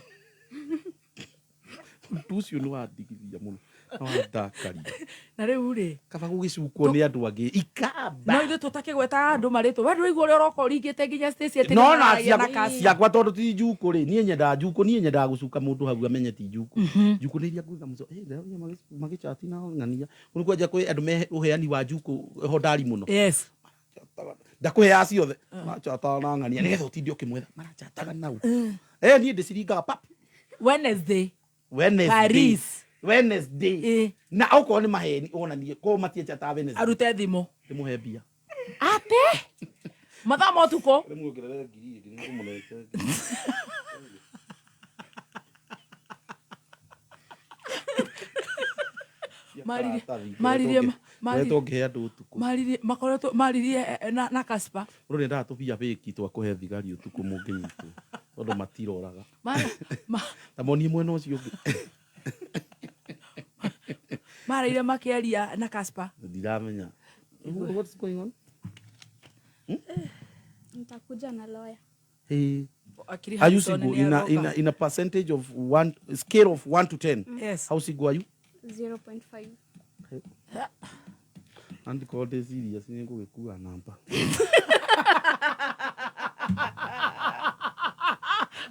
Ũndũ ũcio nĩ wandigithia mũno na wandakaria. Na rĩu rĩ Kaba gũgĩcukwo nĩ andũ angĩ ikamba. No ithuĩ tũtakĩgwetaga andũ marĩtwa. We ndũraigua ũrĩa ũroka ũringĩte nginya Stacy atĩ No na nĩmaragia na Casper. ciakwa tondũ ti njukũ rĩ niĩ nyendaga njukũ niĩ nyendaga gũcuka mũndũ hau amenye ti njukũ. Njukũ nĩ iria ngutha mũco magĩchati na ng'ania. Nĩ kwanja kwĩ andũ me ũheani wa njukũ hodari mũno. Yes. Ndakũheaga ciothe marachataga na ng'ania nĩgetha ũtinde ũkĩmwetha marachataga nau. Niĩ ndĩciringaga pap. Wednesday. Wednesday. Paris. Wednesday. Na okorwo nĩ maheni onanie korwo matiachataga Wednesday. Arute thimũ. Ndĩmũhe mbia. Atĩ? Mathaa ma ũtukũ? Ndĩmuongerere ngiri igĩrĩ ngũmũnengere. Maririe maririe maririe tũngĩhe andũ ũtukũ. maririe makoretwo maririe na Casper. Mũndũ nĩendaga tũbia bĩki twa kũhe thigari ũtukũ mũngĩnyitwo tondũ matiroraga. Ta monie mwena ũcio ũngĩ. Maraire makĩaria na Casper. Ndiramenya. What's going on? Nitakuja na lawyer. Hey. Akiri Are you Harrison single nĩ in a, aroka. in a percentage of one scale of 1 to 10? Yes. How single are you? 0.5. Andikorwo ndĩ serious nĩ ngũgĩkua namba.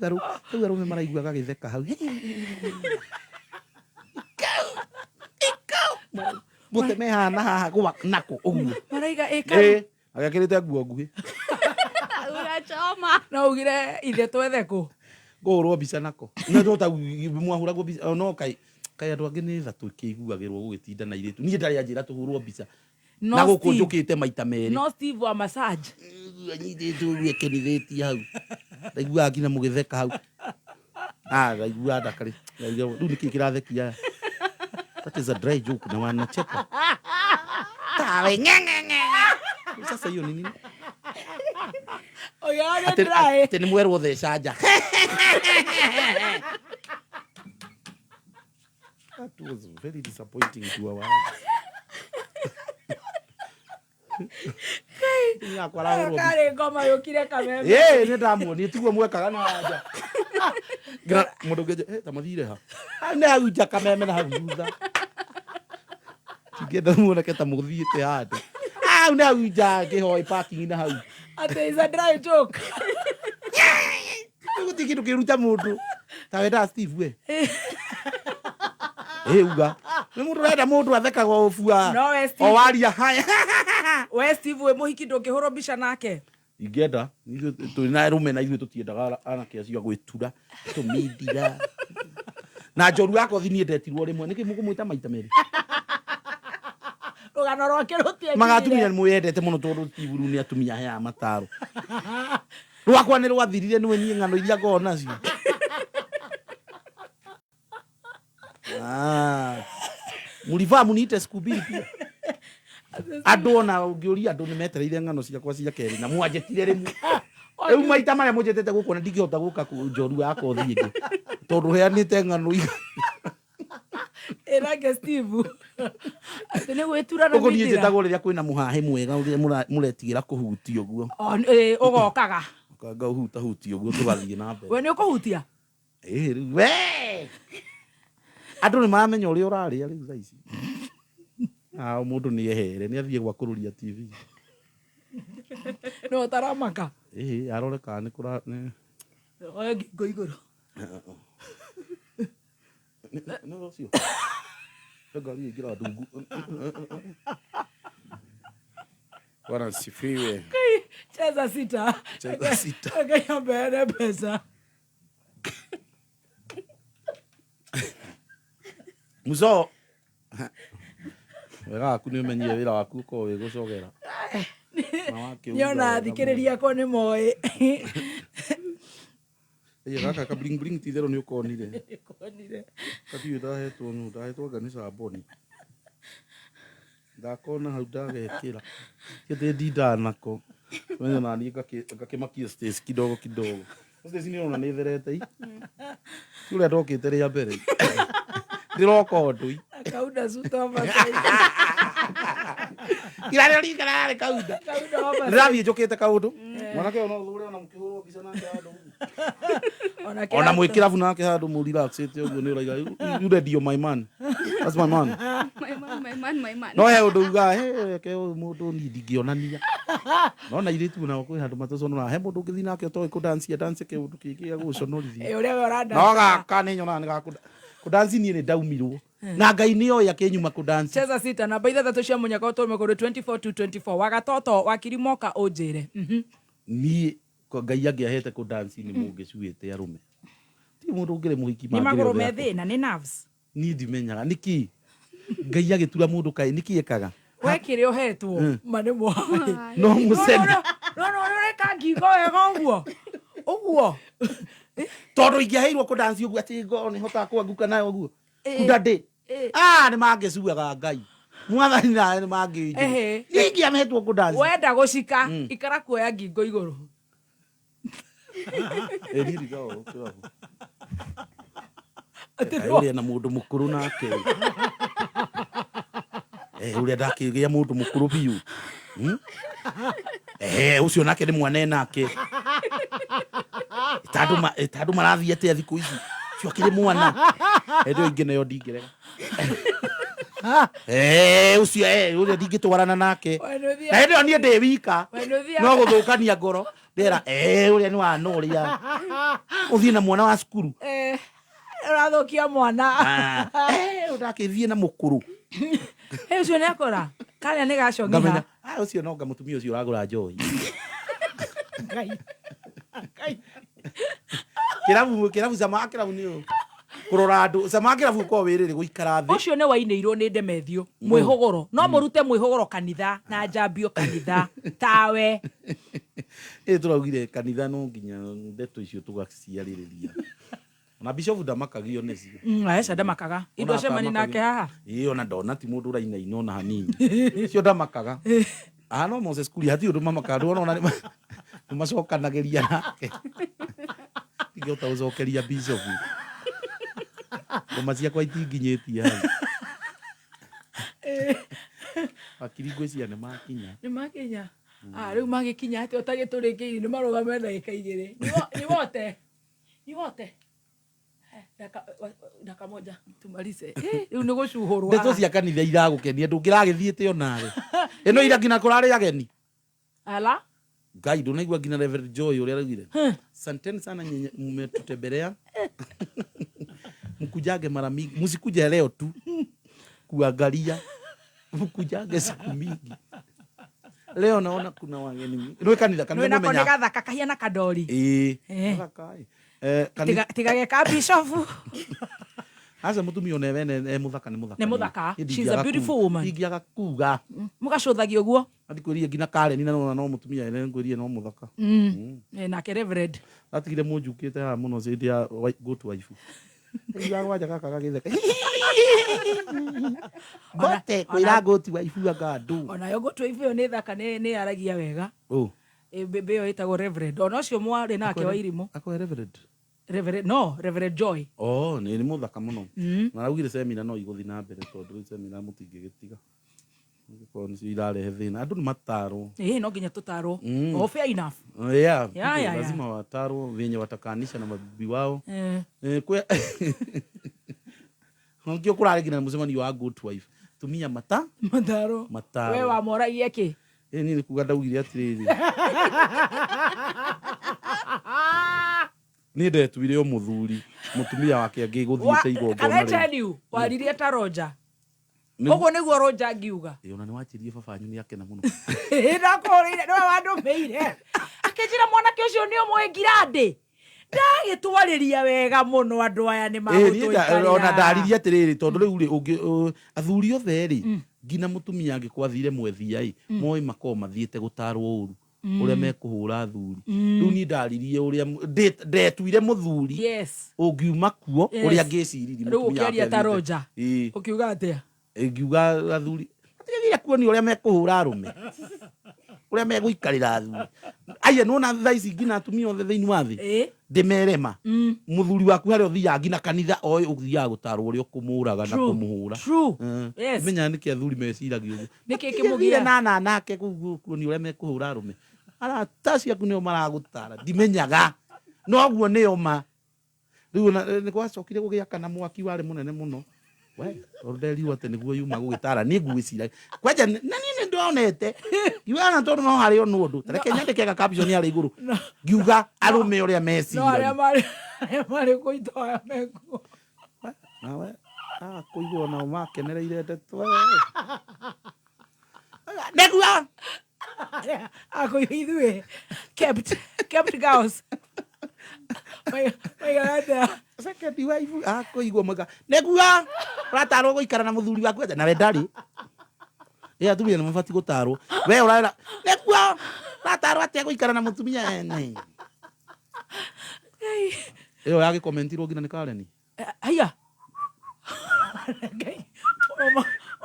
Rĩu arũme maraigua gagĩtheka hau. Mũteme haha na haha gwa nako ũguo. Maraiga Ĩ, ĩka. agekĩrĩte nguo nguhĩ. Unachoma. No ugire ithe twethe kũ? Ngũhũrwo mbica nako. No ta mwahũragwo mbica no kai Kaĩ andũ angĩ nĩ tha tũkĩiguagĩrwo gũgĩtinda na airĩtu. Niĩ ndarĩ anjĩra tũhũrwo mbica. No Na gũkũ Steve. njũkĩte maita merĩ. No Steve wa massage. Anyitĩtwo ũguo ekenithĩtie hau. Ndaiguaga nginya mũgĩtheka hau. Ah, ndaiguaga ndakarĩ. Rĩu nĩkĩ kĩrathekia aya? That is a dry joke na wanacheka. Tawe ng'eng'eng'e. Sasa hiyo ni nini? Oya nĩ Atĩ dry. atĩ nĩ mwerwo theca nja. That was very disappointing to our hearts. Nĩ yakwa arahũrwo mbica. Karĩ ngoma yũkire kameme. Ĩĩ nĩ ndamuonire tiguo mwekaga na nja. Ngira mũndũ ũngĩ eh, ta mathire ha. Hau nĩ hau nja kameme na hau thutha. Tingĩenda muoneke ta mũthiĩte handũ. Hau nĩ hau nja ngĩhoe parking na hau. Atĩ is a dry joke. Gũtirĩ kĩndũ kĩruta mũndũ. Ta wendaga Steve we. Ĩ uga. Nĩ mũndũ ũrenda mũndũ athekaga o bua. No we Steve. O waria haya. We Steve wĩ mũhiki ndũngĩhũrwo mbica nake. Ingĩenda ithuĩ twĩ na arũme na ithuĩ tũtiendaga anake acio a gwĩtura tũmindira na njoru ya kothi niĩ ndetirwo rĩmwe nĩkĩ mũkũmwĩta maita merĩ Rũgano rwake rũtiakinyire. magatumia nĩ mwĩyendete mũno tondũ Steve rĩu nĩ atumia aheaga mataro rwakwa nĩ rwathirire nĩwe niĩ ng'ano iria ngoragwo nacio Ah. Mlivaa mniite siku mbili pia andũ ona ũngĩũria andũ nĩ metereire ng'ano ciakwa cia kerĩ na mwanjĩtire rĩmwe rĩu maita marĩa mũnjĩtĩte gũkũ na ndingĩhota gũka njoru ya kothi ĩngĩ tondũ heanĩte ng'ano Ĩrage Steve. Atĩ nĩ gwĩtura na ũguo niĩ mindira. njĩtagwo rĩrĩa kwĩna mũhahĩ mwega ũrĩa mũretigĩra kũhutia ũguo O, ĩ, ũgokaga. ngahutahutia ũguo tũgathiĩ na mbere We nĩ ũkũhutia? Ĩ, rĩu we andũ nĩ maramenya ũrĩa ũrarĩa rĩu thaa ici Ah, mũndũ nĩ ehere nĩ athiĩ gwakũrũria TV No ũtaramaka. ĩĩ arore kana nĩ kũra nĩ Oe ngingo igũrũ. nĩ ũcio He ngari ĩingĩra ndungu Bwana asifiwe. Kai, Cheza sita. Cheza sita. Ngai ambeere mbeca. Muzo wega waku nĩ ũmenyire wĩra waku ũkorwo wĩ gũcogera Na wakĩuga Nĩona wega athikĩrĩria akwa nĩ moĩ. Ĩĩ, gaka ka bling bling ti itherũ nĩ ũkonire Nĩkonire. katiũĩ ndahetwo nũ ndahetwo anga nĩ camboni ndakona hau ndagekĩra ti atĩ ndindaga nako menya naniĩ ngakĩmakia Stacy kidogo kidogo Stacy nĩ ũrona nĩ therete i ti ũrĩa ndokĩte rĩa mbere ndĩroka ũndũ i Kaunda suit oversize. Ira rĩo rika rarĩ kaunda Kaunda oversize. ndĩrathiĩ njũkĩte kaũndũ mwanake ũyũ no ũthure ona mũkĩhũrwo mbica nake handũ Ona ona kĩratũ. mwĩ kĩrabu nake handũ mũrelaxĩte ũguo nĩ ũraiga you radio my man that's my man My man, my man, my man. no he ũndũ ugaga "He, reke ũyũ mũndũ niĩ ndingĩonania no na airĩtu nao kwĩ handũ matũconoraga he mũndũ ũngĩthiĩ nake ũtoĩ kũdansia dance kĩũndũ kĩngĩ gĩa gũgũconorithia Ĩ, ũrĩa we ũrandancaga. no gaka nĩ nyonaga nĩ gakũ kũdansi niĩ nĩ ndaumirwo na ngai nĩ oĩ akĩnyuma kũdansi Cheza sita namba ithathatũ cia mũnyaka ũtũme kũrĩ 24 to 24 wagatoto wakirimoka ũnjĩre. Mhm. niĩ kwa ngai angĩahete kũdansi nĩ mũngĩcuĩte arũme ti mũndũ ũngĩrĩ mũhiki Nĩ mangĩrĩ magũrũ othe me akwa. thĩna nĩ nerves. niĩ ndimenyaga nĩkĩ ngai agĩtura mũndũ kaĩ nĩkĩ ekaga We kĩrĩa ũhetwo ma nĩ mwaĩ. no mũcene No no ũreka ngingo wega ũguo. Ũguo. tondũ ingĩaheirwo kũdansi ũguo atĩ ngoro nĩ hotaga kwanguka nayo ũguo Ĩ. kunda ndĩ Ĩ. ah nĩ mangĩcuaga ngai mwathani nawe nĩ mangĩnjũ Ehe. niĩ ingĩahetwo kũdansi Wenda gũcika ikara kuoya ngingo igũrũ. Ĩ, niĩ ndigaga ũũ kĩrabu. Kaĩ ũrĩa na mũndũ mũkũrũ nake Eh, ũrĩa ndakĩgĩa mũndũ mũkũrũ biũ Hmm? Eh, ũcio nake nĩ mwana nake ta andũ marathiĩ atĩa thikũ ici ũcio akĩrĩ mwana hĩndĩ ĩyo ingĩ nayo ndingĩrega Eh, ũcio eh, ũrĩa ndingĩtwarana nake We nĩ ũthiaga- na hĩndĩ ĩyo niĩ ndĩ wika We nĩ ũthiaga- no gũthũkania ngoro ndera eh, ũrĩa nĩ wana ũrĩa ũthiĩ na mwana wa cukuru Eh, ũrathũkia mwana. Ah, eh, ũndakĩthiĩ na mũkũrũ Ĩ, ũcio nĩ akũra. Kana nĩ gacong'iha. ngamenya ah, ũcio no nga mũtumia ũcio ũragũra njohi Ngai. kĩrabu kĩrabu cama wa kĩrabu nĩ ũũ Kũrora andũ cama wa kĩrabu ũkoragwo wĩ rĩrĩ gũikara thĩ. Ũcio nĩ wainĩirwo nĩ Ndemethio mwĩhũgũro. No mũrute mwĩhũgũro kanitha na njambio kanitha tawe. Ĩ tũraugire kanitha no nginya ndeto icio tũgaciarĩrĩria. Ona bishop ndamakagio nĩcio. Aca ndamakaga. Indo acemani nake haha. Ĩ ona ndona ti mũndũ ũrainaina ona hanini. Cio ndamakaga. Ah no Moses Kuria hatirĩ ũndũ mamakaga ndũrona ona nĩ macokanagĩria nake. Ingĩhota gũcokeria bishop. Ngoma ciakwa itinginyĩtie hau. Wakiri ngwĩciria nĩ makinya. Nĩ makinya. Ah, rĩu magĩkinya atĩa ũtagĩtũrĩkĩirie nĩ marũgame ndagĩka igĩrĩ. Ni wote. Ni wote. Dakika moja tumalize. Rĩu nĩ gũcuhũrwo. Ndeto cia kanitha iragũkenia ndũngĩragĩthiĩte onawe. Ĩno ira nginya kũrarĩ ageni. Ala? Ngai ndũnaigua nginya Reverend Joy ũrĩa araugire. Asanteni sana nyenye mmetutembelea. Mkujange mara mingi. Msikuje leo tu kuangalia. Mkujange siku mingi. Leo naona kuna wageni mingi. Nĩ kanitha kanitha Nĩ nako nĩmenya. nĩ gathaka kahiana kadori. Ĩĩ. Eh. Gathaka ĩ. Eh, Tiga geka bishop. Aca mũtumia one wene e mũthaka nĩ mũthaka. Nĩ mũthaka. Niĩ She's a ndingĩaga beautiful kuga. woman. Ndingĩaga kuga. Mũgacũthagia ũguo. Andikwĩrire nginya Karen na nona no mũtumia ene ngwĩrire no mũthaka. Nake Reverend. Atigire mũnjukĩte haha mũno hĩndĩ ya go to wife. Iguaga gwanja gaka gagĩtheka. Bote kwĩra go to wife anga andũ. Onayo go to wife ĩyo nĩ thaka nĩ yaragia wega. Oh. Mbĩmbĩ ĩyo ĩtagwo Reverend. Ona ũcio mwarĩ nake wa irimũ. Akwe Reverend. Reverend no, Reverend Joy. Oh, nĩ mũthaka mũno. Na araugire semina no igũthiĩ na mbere tondũ rĩu semina mũtingĩgĩtiga. Angĩkorwo nĩcio irarehe thĩna. Andũ nĩ matarwo. Ĩĩ no nginya tũtarwo. Oh, fair enough. Yeah, Yeah, people yeah, yeah. lazima watarwo venye watakanisha na mabibi wao. Eh. Eh, Nkĩo kũrarĩ nginya mũcemanio wa good wife. Tumia mata Mataro. mataro. We wamoragia kĩ? Ĩ niĩ nĩ kuga ndaugire atĩrĩrĩ. Niĩ ndetuire o mũthuri mũtumia wake angĩgũthiĩte igongona Can I rĩu. tell you? Waririe ta Roger. Nĩ- Ũguo nĩguo Roger angiuga. Ĩ, ona nĩ wanjĩrire baba wanyu nĩ akena mũno. Ndakũrĩire nĩwe wandũmĩire. Akĩnjĩra mwanake ũcio nĩ ũmũĩ ngirandĩ. Ndagĩtwarĩria wega mũno andũ aya nĩ Ĩ, niĩ ona magũtũikarĩra. ndaririe atĩrĩrĩ tondũ rĩu rĩ ũngĩ athuri othe rĩ nginya mũtumia angĩkorwo athire mwethia ĩ moĩ makoragwo mathiĩte gũtarwo ũru ũrĩa mekũhũra athuri. Rĩu niĩ ndaririe ũrĩa ndetuire mũthuri Yes. ũngiuma kuo Yes. ũrĩa ngĩciririe Rĩu mũtumia ũkĩaria wake ta athiĩte. Roger. Ĩ. Ũkiuga atĩa? Ngiuga athuri matigagĩire kuonio ũrĩa mekũhũra arũme ũrĩa megũikarĩra athuri. Aya nĩwona thaa ici nginya atumia othe thĩinĩ wa thĩ Ĩ. ndĩmerema mũthuri waku harĩa ũthiaga nginya kanitha oĩ ũthiaga gũtarwo ũrĩa ũkũmũraga na True. kũmũhũra. True. Yes. Menyaga nĩkĩ athuri meciragia ũguo. Nĩkĩ Matingĩthire kĩmũgiaga? na ana nake kũu kuonio ũrĩa mekũhũra arũme. Arata ciaku nĩo maragũtara ndimenyaga noguo nĩo ma. Rĩu ona nĩ gwacokire gũgĩakana mwaki warĩ mũnene mũno. We tondũ nderirwo atĩ nĩguo yuma gũgĩtara niĩ ngwĩciragia kwanja na niĩ nĩ ndonete ngiuga na tondũ no harĩ ona ũndũ ta reke nyandĩke ga caption harĩa igũrũ ngiuga arũme ũrĩa No arĩa meciragia. marĩ arĩa marĩ kũitoya mekuo. Nawe kũigua onao makenereire ndeto nĩguo Arĩa akũigua ithuĩ kept girls. Maigaga atĩa? Second wife akũigua mauga nĩguo ũratarwo gũikara na mũthuri waku atĩa nawe ndarĩ. Ĩ atumia nĩ mabatiĩ gũtarwo. We ũrera nĩguo ũratarwo atĩa gũikara na mũtumia ene. Ĩyo yagĩkomentirwo nginya nĩ Karen. Haiya. Ngai.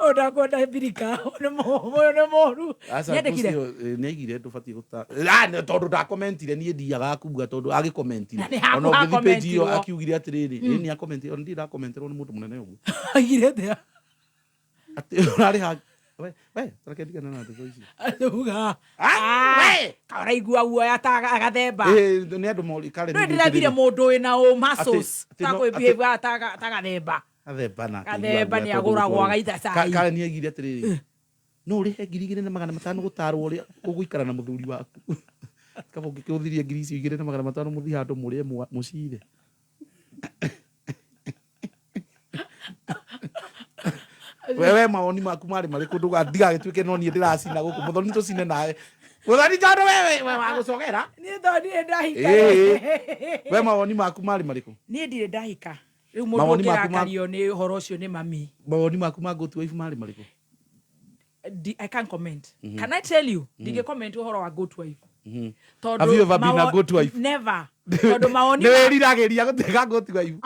Ũyũ ndakwenda mbirika. Ũyũ nĩ mũru. Aca Nyendekire. ũcio nĩ aigire ndũbatiĩ gũta Ah, tondũ ndakomentire niĩ ndiaga kuga tondũ agĩkomentire. Na nĩ haku Ona ũngĩthiĩ page ĩyo hakomentirwo. akiugire atĩrĩrĩ ĩ nĩ akomentire ona ndirĩ ndakomenterwo nĩ mũndũ mũnene ũguo. Aigire atĩa? Atĩ ũrarĩ ha we we reke ndigane na ndeto icio. Auga. We, ũraigua guoya ta gathemba. Ĩ nĩ andũ mori Karen. Ndũĩ ndĩrathire mũndũ wĩna ũ muscles Atĩ- atĩ no- ta kwĩbehave ta gathemba. Gathemba nake Gathemba aiguaga nĩ tondũ agũragwo gũtwarwo. agaita cai. Karen nĩ aigire atĩrĩrĩ no ũrĩhe 2500 gũtarwo ũrĩa ũgũikara na mũthuri waku. Kaba ũngĩkĩhũthĩria 2500 mũthiĩ handũ mũrĩe mũcire. Wewe mawoni maku marĩ marĩkũ ndigagĩtuĩke no niĩ ndĩracina gũkũ mũthoni tũcine nawe. Mũthoni tondũ wewe we wagũcogera. Niĩ tondũ ndirĩ ndahika. Ĩĩ. We mawoni maku marĩ marĩkũ? Niĩ ndirĩ ndahika. Rĩu mũndũ Mawoni maku ma- ũngĩrakario nĩ ũhoro ũcio nĩ mami. Mawoni maku ma good wife marĩ marĩkũ? I can't comment. Can I tell you? Ndingĩ comment ũhoro wa good wife. Tondũ Have you ever been a good wife? Never. Tondũ mawoni Nĩ wĩriragĩria gũtuĩka good wife?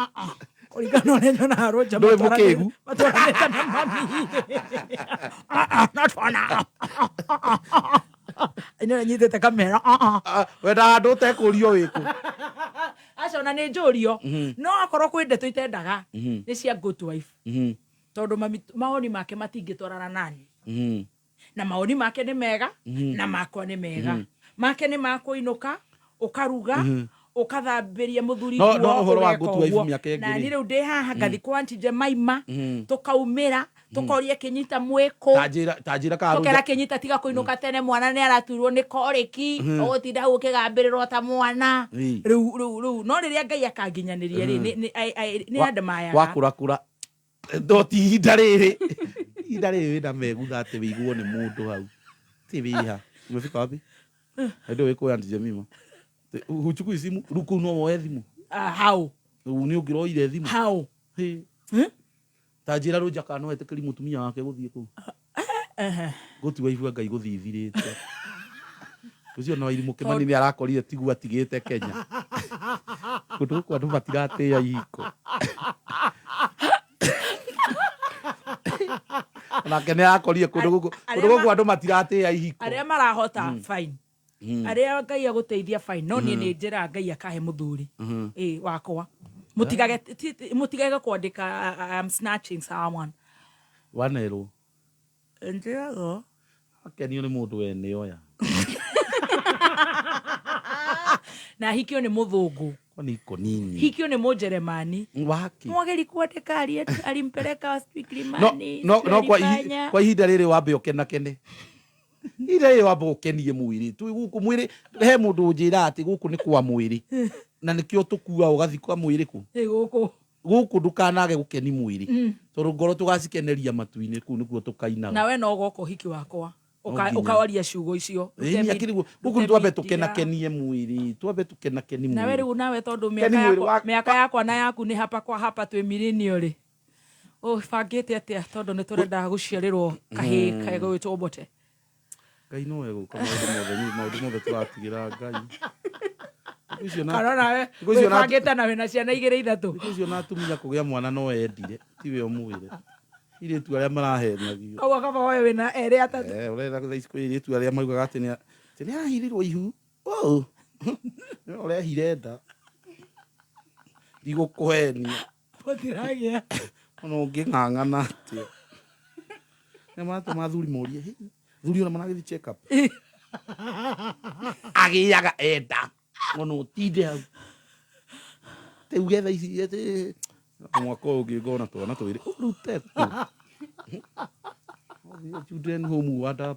Kũringana na ũrĩa nyonaga Roger Ndũrĩ mũkĩgu. Matwaranĩte na mami. Ah, ah, not for now. Ĩno nyitĩte kamera. Ah, ah. Wendaga andũ ũtekũrio wĩkũ? Aca ona nĩ njũrio. No akorwo kwĩ ndeto itendaga nĩ cia good wife. Tondũ mami mawoni make matingĩtwarana nani. Na mawoni make nĩ mega na makwa nĩ mega. Make nĩ ma kũinũka ũkaruga ũkathambĩria mũthuri No- nguo, no ũhoro wa ũgeka good wife ũguo. mĩaka ĩngĩ Na rĩ. niĩ rĩu ndĩ haha ngathi kwa Aunty Jemima tũkaumĩra tũkoria kĩnyita mwĩkũ Ta njĩra ta njĩra kana tũkera Roger- kĩnyita tiga kũinũka tene mwana nĩ aratuirwo nĩ korĩki ũgũtinda hau ũkĩgambĩrĩrwo ta mwana. Rĩu rĩu rĩu no rĩrĩa Ngai akanginyanĩria rĩ, nĩ andamayaga. Wakũrakũra no ti ihinda rĩrĩ, ihinda rĩrĩ wĩna megutha atĩ wĩiguo nĩ mũndũ hau ti wĩha umefika wapi hĩndĩ ĩyo wĩkũya Aunty Jemima huchukui simu rĩu kũu no woe thimũ. Ah, how? Rĩu nĩ ũngĩroire thimũ. How? Hĩ. Ta njĩra Roger kana no etĩkĩri mũtumia wake gũthiĩ kũu good wife Ngai gũthiĩ ithirĩte ũcio no Irimũ Kĩmani nĩ arakorire tiguo atigĩte Kenya kũndũ gũkũ andũ matiratĩĩa ihiko onake nĩ arakorire kũndũ gũkũ kũndũ gũkũ andũ matiratĩĩa ihiko. Arĩa marahota fine. Arĩa Ngai agũteithia fine, no niĩ nĩ njĩra Ngai akahe mũthuri ĩ wakwa. Mũtigage mũtigage kwandĩka I am snatching someone. Wanerwo Njĩragwo. Akenio nĩ mũndũ wene oya. Na hikio nĩ mũthũngũ. Kwani iko nini? Hikio nĩ mũnjeremani. Waki Mwageri kwandĩka alimpeleka sijui no Kilimani, no sijui no kwa alifanya. kwa ihinda rĩrĩ wambe ũkenakene, ihinda rĩrĩ wambe ũkenie mwĩrĩ twĩ gũkũ mwĩrĩ he mũndũ ũnjĩra atĩ gũkũ nĩ kwa mwĩrĩ na nĩkĩo tũkua ũgathiĩ kwa mwĩrĩ kũ Ĩ gũkũ. Gũkũ ndũkanage gũkeni mwĩrĩ tondũ ngoro tũgacikeneria matu-inĩ kũu nĩkuo tũkainaga. Na we no ũgoka ũhiki wakwa. No nginya. Ũkawaria ciugo icio. Ĩni akĩrĩ gũkũ nĩ twambe tũkenakenie mwĩrĩ, twambe tũkenakenie Nawe mwĩrĩ. rĩu nawe tondũ Keni mĩaka mwĩrĩ yakwa mĩaka yakwa na yaku nĩ hapa kwa hapa twĩ mirinio rĩ, ũbangĩte atĩa tondũ nĩ tũrenda gũciarĩrwo kahĩĩ kegũgĩtwo Mbote? Ngai no egũka maũndũ mothe maũndũ mothe tũratigĩra Ngai. Thikũ icio Kana nawe thikũ icio na- wĩbangĩte na wĩna ciana igĩrĩ ithatũ? Thikũ icio na atumia kũgĩa mwana no endire tiwe ũmwĩre irĩtu arĩa marahenagio. Koguo kaba woe wĩna erĩ atatũ. Eh, ũrenda thaa ici kwĩ airĩtu arĩa maugaga atĩ atĩ nĩ arahirirwo ihu. Oh. Nĩwe ũrehire nda ndigũkũhenia. Mũtiragĩa. Ona ũngĩng'ang'ana atĩa nĩ maratũma athuri morie, "Hĩ, thuri ona maragĩthiĩ check up agĩaga enda ona ũtinde hau rĩu getha ici atĩ mwaka ũyũ ũngĩ ngona twana twĩrĩ ũrute kũ?" Ũthiĩ children home wanda.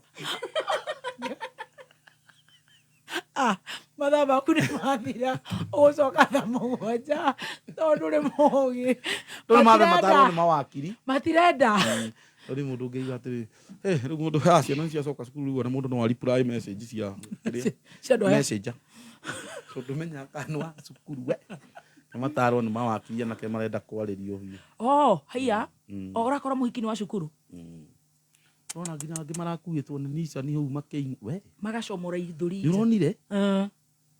Ah, mathaa maku nĩ mathira ũgũcoka thaa 7 tondũ nĩ mũgĩ. Rĩu mathe matarwo nĩ mawakiri. Matirenda. Rĩu mũndũ ũngĩiga atĩrĩ, "Eh, rĩu mũndũ ah, ciana nĩ ciacoka cukuru rĩu ona mũndũ no a reply message cia kĩrĩa?" Cia andũ aya. Messenger tondũ menya kana wa cukuru we nĩ matarwo nĩ mawakiri anake marenda kwarĩrio biũ. Oh, haiya. O ũrakora mũhiki nĩ wa cukuru. Ũrona nginya angĩ marakuĩtwo nĩ Nissan hau makĩina we. Magacomora ithũri. Nĩ ũronire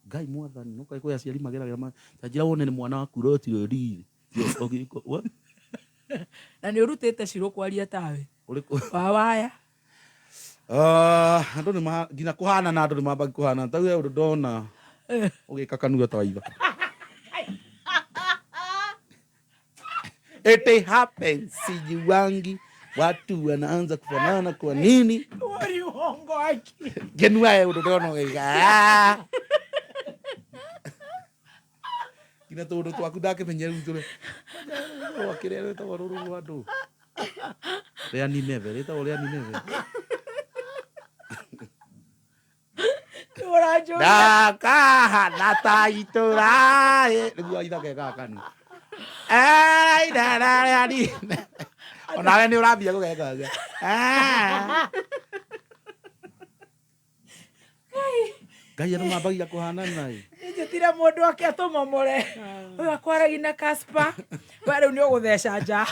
Ngai mwathani no kaĩ kwĩ aciari mageragĩra ta njĩra wone nĩ mwana waku ũrotire riri. Na nĩ ũrutĩte Shiro kwaria tawe. Ũrĩkũ? Wa waya. Ah, andũ nĩ nginya kũhana na andũ nĩ mambagia kũhana ta he ũndũ ndona ũgĩka kanua ta waitha. It happens, sijuangi watu wanaanza kufanana kwa nini? Wori uongo waki. Ngenua he ũndũ ndona ũgĩka "Ah." Nginya tũũndũ twaku ndakĩmenya rĩu tũrĩ wakĩrĩa rwĩtagwo rũrũ rwa andũ rĩa Nineve, rĩtagwo rĩa Nineve. Ũranjũria. Ndakahana ta itũra nĩguo aitha kekaga kanua onawe nĩ ũrambia gũgeka ũguo. Ai, Ngai andũ mambagia kũhanana ĩ. Njĩtire mũndũ ake atũmomore. Ũyũ akwaragia na Casper. We rĩu nĩ ũgũtheca nja.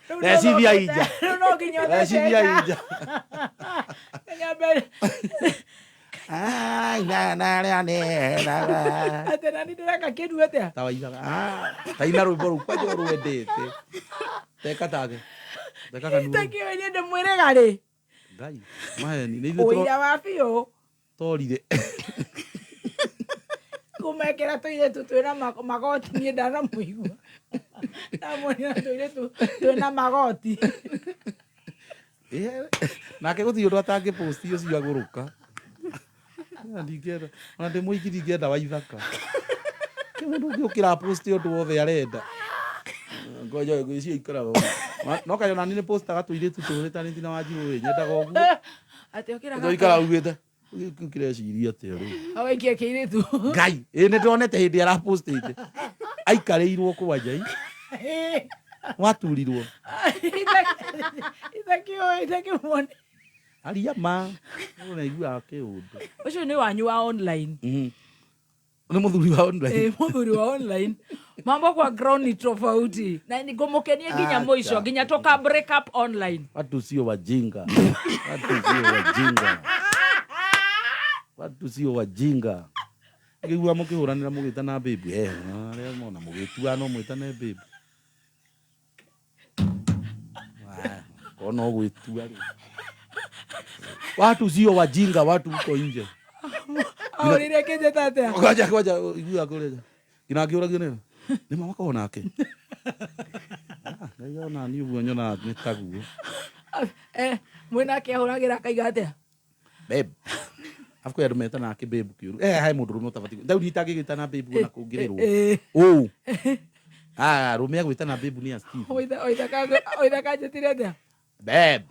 Rĩu nĩ Thecithia ũthũkĩte. inja. Rĩu no nginya ũthece Thecithia nja. inja. Nyambe Ai, na, na, na, na, na, na. atĩ nani ndĩreka kĩndũ atĩa? Ta waigaga, ah, ta ina rwĩmbo rũu kwanja ũrwendete. Teka take. Teka kanua. Itakĩũĩ niĩ ndĩmwĩrĩga rĩ. Ngai, maheni. Nĩ ithuĩ Ũira wa biũ. torire. Kumekĩra tũirĩtu twĩna magoti niĩ ndanamũigua. Ndamuonire tũirĩtu twĩna magoti. Ĩĩ, nake gũtirĩ ũndũ atangĩposti ũcio agũrũka. Na ndingĩenda, ona ndĩ mũiki ndingĩenda waithaka. Kĩ mũndũ ũngĩ ũkĩra posti ũndũ wothe arenda. Ngoja ngwĩciria ikaraga ũguo. No kaĩ ona niĩ nĩ postaga tũirĩtu tũhĩtanĩtie na Wanjirũ ĩ, nyendaga ũguo. Atĩ ũkĩra Ũndũ ikara ugĩte, gĩkĩ kĩreciria atĩa rĩu? Awaikia kĩirĩtu. Ngai, ĩ nĩ ndonete hĩndĩ arapostĩte. Aikarĩirwo kwanja i. Waturirwo. Itakĩũĩ itakĩmuone. Aria ma. Mũndũ nĩaiguaga kĩũndũ. Ũcio nĩ wanyu wa online. Nĩ mũthuri wa online. Eh, mũthuri wa online. Mambo kwa ground ni tofauti. Na ngũmũkenie nginya Acha. mũico nginya tũka break up online. Watu sio wajinga. Watu sio wajinga. Watu sio wajinga. Ngĩigua mũkĩhũranĩra mũgĩtana babe. Eh, arĩa mona mũgĩtua no mwĩtane babe. Wah, korwo no gwĩtua rĩ. Watu sio wajinga, watu huko nje. Ahũrire kĩnjĩta atĩa? Ngoja ngoja igua kũrĩa. Nginya ngĩũragio nĩ nĩ ma makoragwo nake. Ah, Ngai ona niĩ ũguo nyonaga nĩ taguo. Eh, mwĩnake ahũragĩra akaiga atĩa? Babe. Afu kwĩ andũ metanaga kĩbabe kĩũru. Eh, he mũndũ rũme ũtabatiĩ. Rĩu niĩ itangĩgĩtana babe ona kũngĩrĩrwo. Eh, Ũũ. Ah, rũme agwĩtana babe nĩ a Steve. Oitha kanjĩtire atĩa? Babe.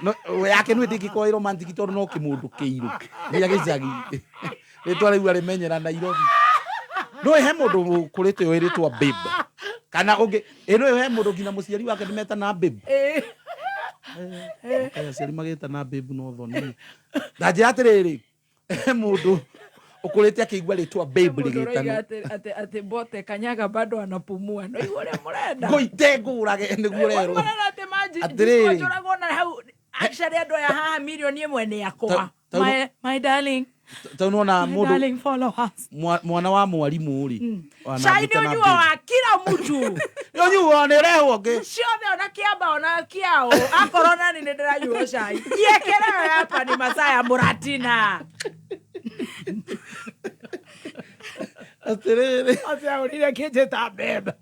No, yake nĩ ndĩngĩkorwo ĩ romantic tondũ no kĩmũndũ kĩirũ. Nĩ gĩa gĩcagi. Rĩtwa rĩu arĩmenyera Nairobi. No he mũndũ ũkũrĩte ũĩ rĩtwa babe. Kana ũngĩ, ĩ no he mũndũ nginya mũciari wake nĩ metana babe. Eh. Kaĩ aciari magĩtana babe no thoni. Na njĩra atĩrĩrĩ, he mũndũ ũkũrĩte akĩigua rĩtwa babe Mũndũ ũroiga rĩgĩtanwo. atĩ bote kanyaga bado anapumua. No igua ũrĩa mũrenda. Ngũite ngũrage nĩguo ũrerwo. Mũrenda atĩ manji Atĩrĩrĩ. njũragwo na hau actually andũ aya haha milioni ĩmwe nĩ akwa. Ta- My darling. Tondũ nĩwona My mũndũ darling follow us. mwana wa mwarimũ rĩ. Cai nĩ ũnyuo wa kila mtu. Nĩ ũnyuo nĩ ũrehwo ngĩ. Ciothe ona kĩamba ona kĩao akorwo nani nĩ ndĩranyua cai. Jiekelewe hapa ni masaa ya Muratina. Atĩrĩrĩ. Atĩ ahũrire kĩnjĩta babe.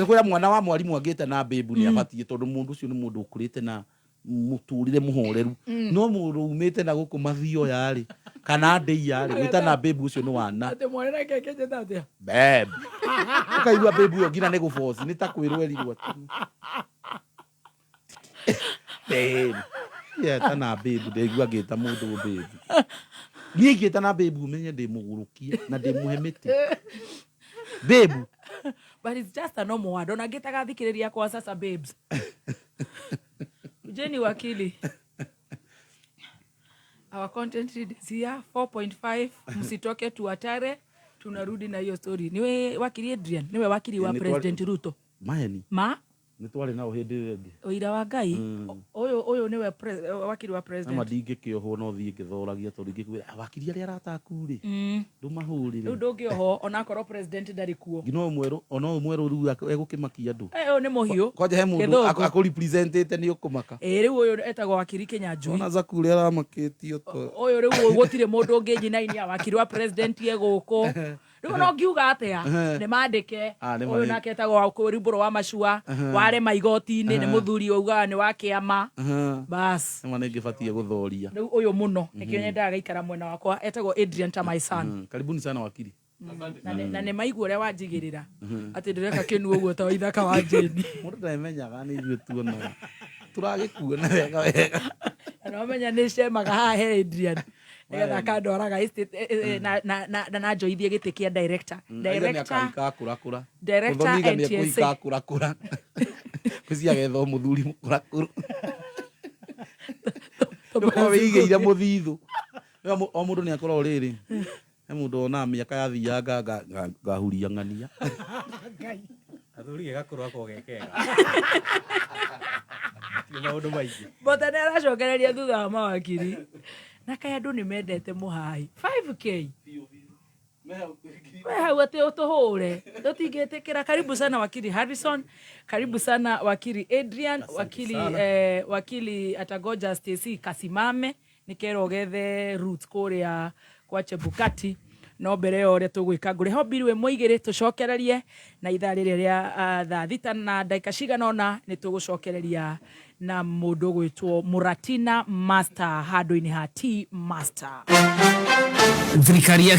Kwĩra mwana wa mwarimũ angĩte na babe nĩ abatiĩ tondũ mũndũ ũcio nĩ mũndũ ũkũrĩte na mũtũrĩre mũhoreru. No mũndũ umĩte na gũkũ mathioya rĩ kana ndĩia rĩ gwĩtana babe ũcio nĩ wana. Atĩ mwana nake kĩnjĩta atĩa? Babe. Ũkaigua babe ũyũ nginya nĩ gũboci nĩ ta kwĩrwo erirwo atĩ. Babe. Yetana babe ndĩigua ngĩta mũndũ babe. Niĩ ingĩtana babe ũmenye ndĩ mũgũrũkie na ndĩmũhe mĩtĩ. Babe. But it's just a normal word. Ona ngĩtaga thikĩrĩria kwa sasa babes. Jeni wakili. Our content read is here 4.5 msitoke tuatare tunarudi na hiyo story. Niwe wakili Adrian, niwe wakili wa Nĩ President Ruto. Maheni. Ma Nĩ twarĩ nao hĩndĩ ĩyo ĩngĩ. ũira wa Ngai ũyũ ũyũ niwe wakili wa Ama president. ndingĩkĩohwo no thiĩ ngĩthoragia tondũ ingĩkwĩra "Ah, wakiri arĩa arata aku rĩ ndũmahũrĩre. Rĩu ndũngĩohwo onakorwo president ndarĩ kuo. Nginya ũyũ mwerũ ona ũyũ mwerũ rĩu egũkĩmakia andũ. Eh, ũyũ nĩ mũhiũ. Kwanja he mũndũ Gĩthũngũ. akũrepresentĩte nĩ ũkũmaka. Ĩ rĩu ũyũ etagwo wakiri Kĩnyanjui. Ona Zaku ũrĩa aramakĩtio to. Ũyũ rĩu gũtirĩ mũndũ ũngĩ nyinainia wakiri wa president e gũkũ. Rĩu no ngiuga atĩa nĩ mandĩke Ah, nĩ ũyũ ma- nake etagwo Ribũrũ wa Macua warema igoti-inĩ nĩ mũthuri waugaga nĩ wa kĩama bas Nĩma nĩngĩbatiĩ gũthoria. rĩu ũyũ mũno nĩkĩo nyendaga gaikara mwena wakwa etagwo Adrian ta my son. Karibuni sana wakiri. Na nĩ maigua ũrĩa wanjigĩrĩra atĩ ndĩreka kĩnu ũguo ta waithaka wa Jane. Mũndũ ndaemenyaga nĩ ithuĩ tuonaga. Tũragĩkuona wega wega. Na nĩwamenya nĩ cemaga haha he Adrian nĩgetha akandwaraga estate, na njoithie gĩtĩ kĩa director. Aiga nĩ Director akahika akũrakũra. Director Mũthoniga nĩ NTSA. ekũhika akũrakũra. Kwĩcia agetha o mũthuri mũkũrakũrũ. Ndũkorwo wĩigĩire mũthithũ. O mũndũ nĩ akoragwo rĩrĩ, he mũndũ wonaga mĩaka yathianga ngahuria ng'ania. Athuri gĩgakorwo ako gekega. Ti maũndũ maingĩ. Mbota nĩ aracokereria thutha wa mawakiri na kaĩ andũ nĩ mendete mũhai 5K we hau atĩ ũtũhũre tũtingĩtĩkĩra. Karibu sana wakili Harrison, karibu sana wakili Adrian, wakili sana. Wakili atagoja Stacy kasimame nĩkerwo gethe root kũrĩa kwa Chebukati. No mbere yo ũrĩa tũgwĩka ngũrĩ ho mbiru ĩmwe igĩrĩ tũcokererie na ithaa rĩrĩa rĩa 6:00 na ndagĩka cigana ũna nĩ tũgũcokereria na mũndũ ũgwĩtwo Muratina Master handũ-inĩ ha T Master. Thirikari ya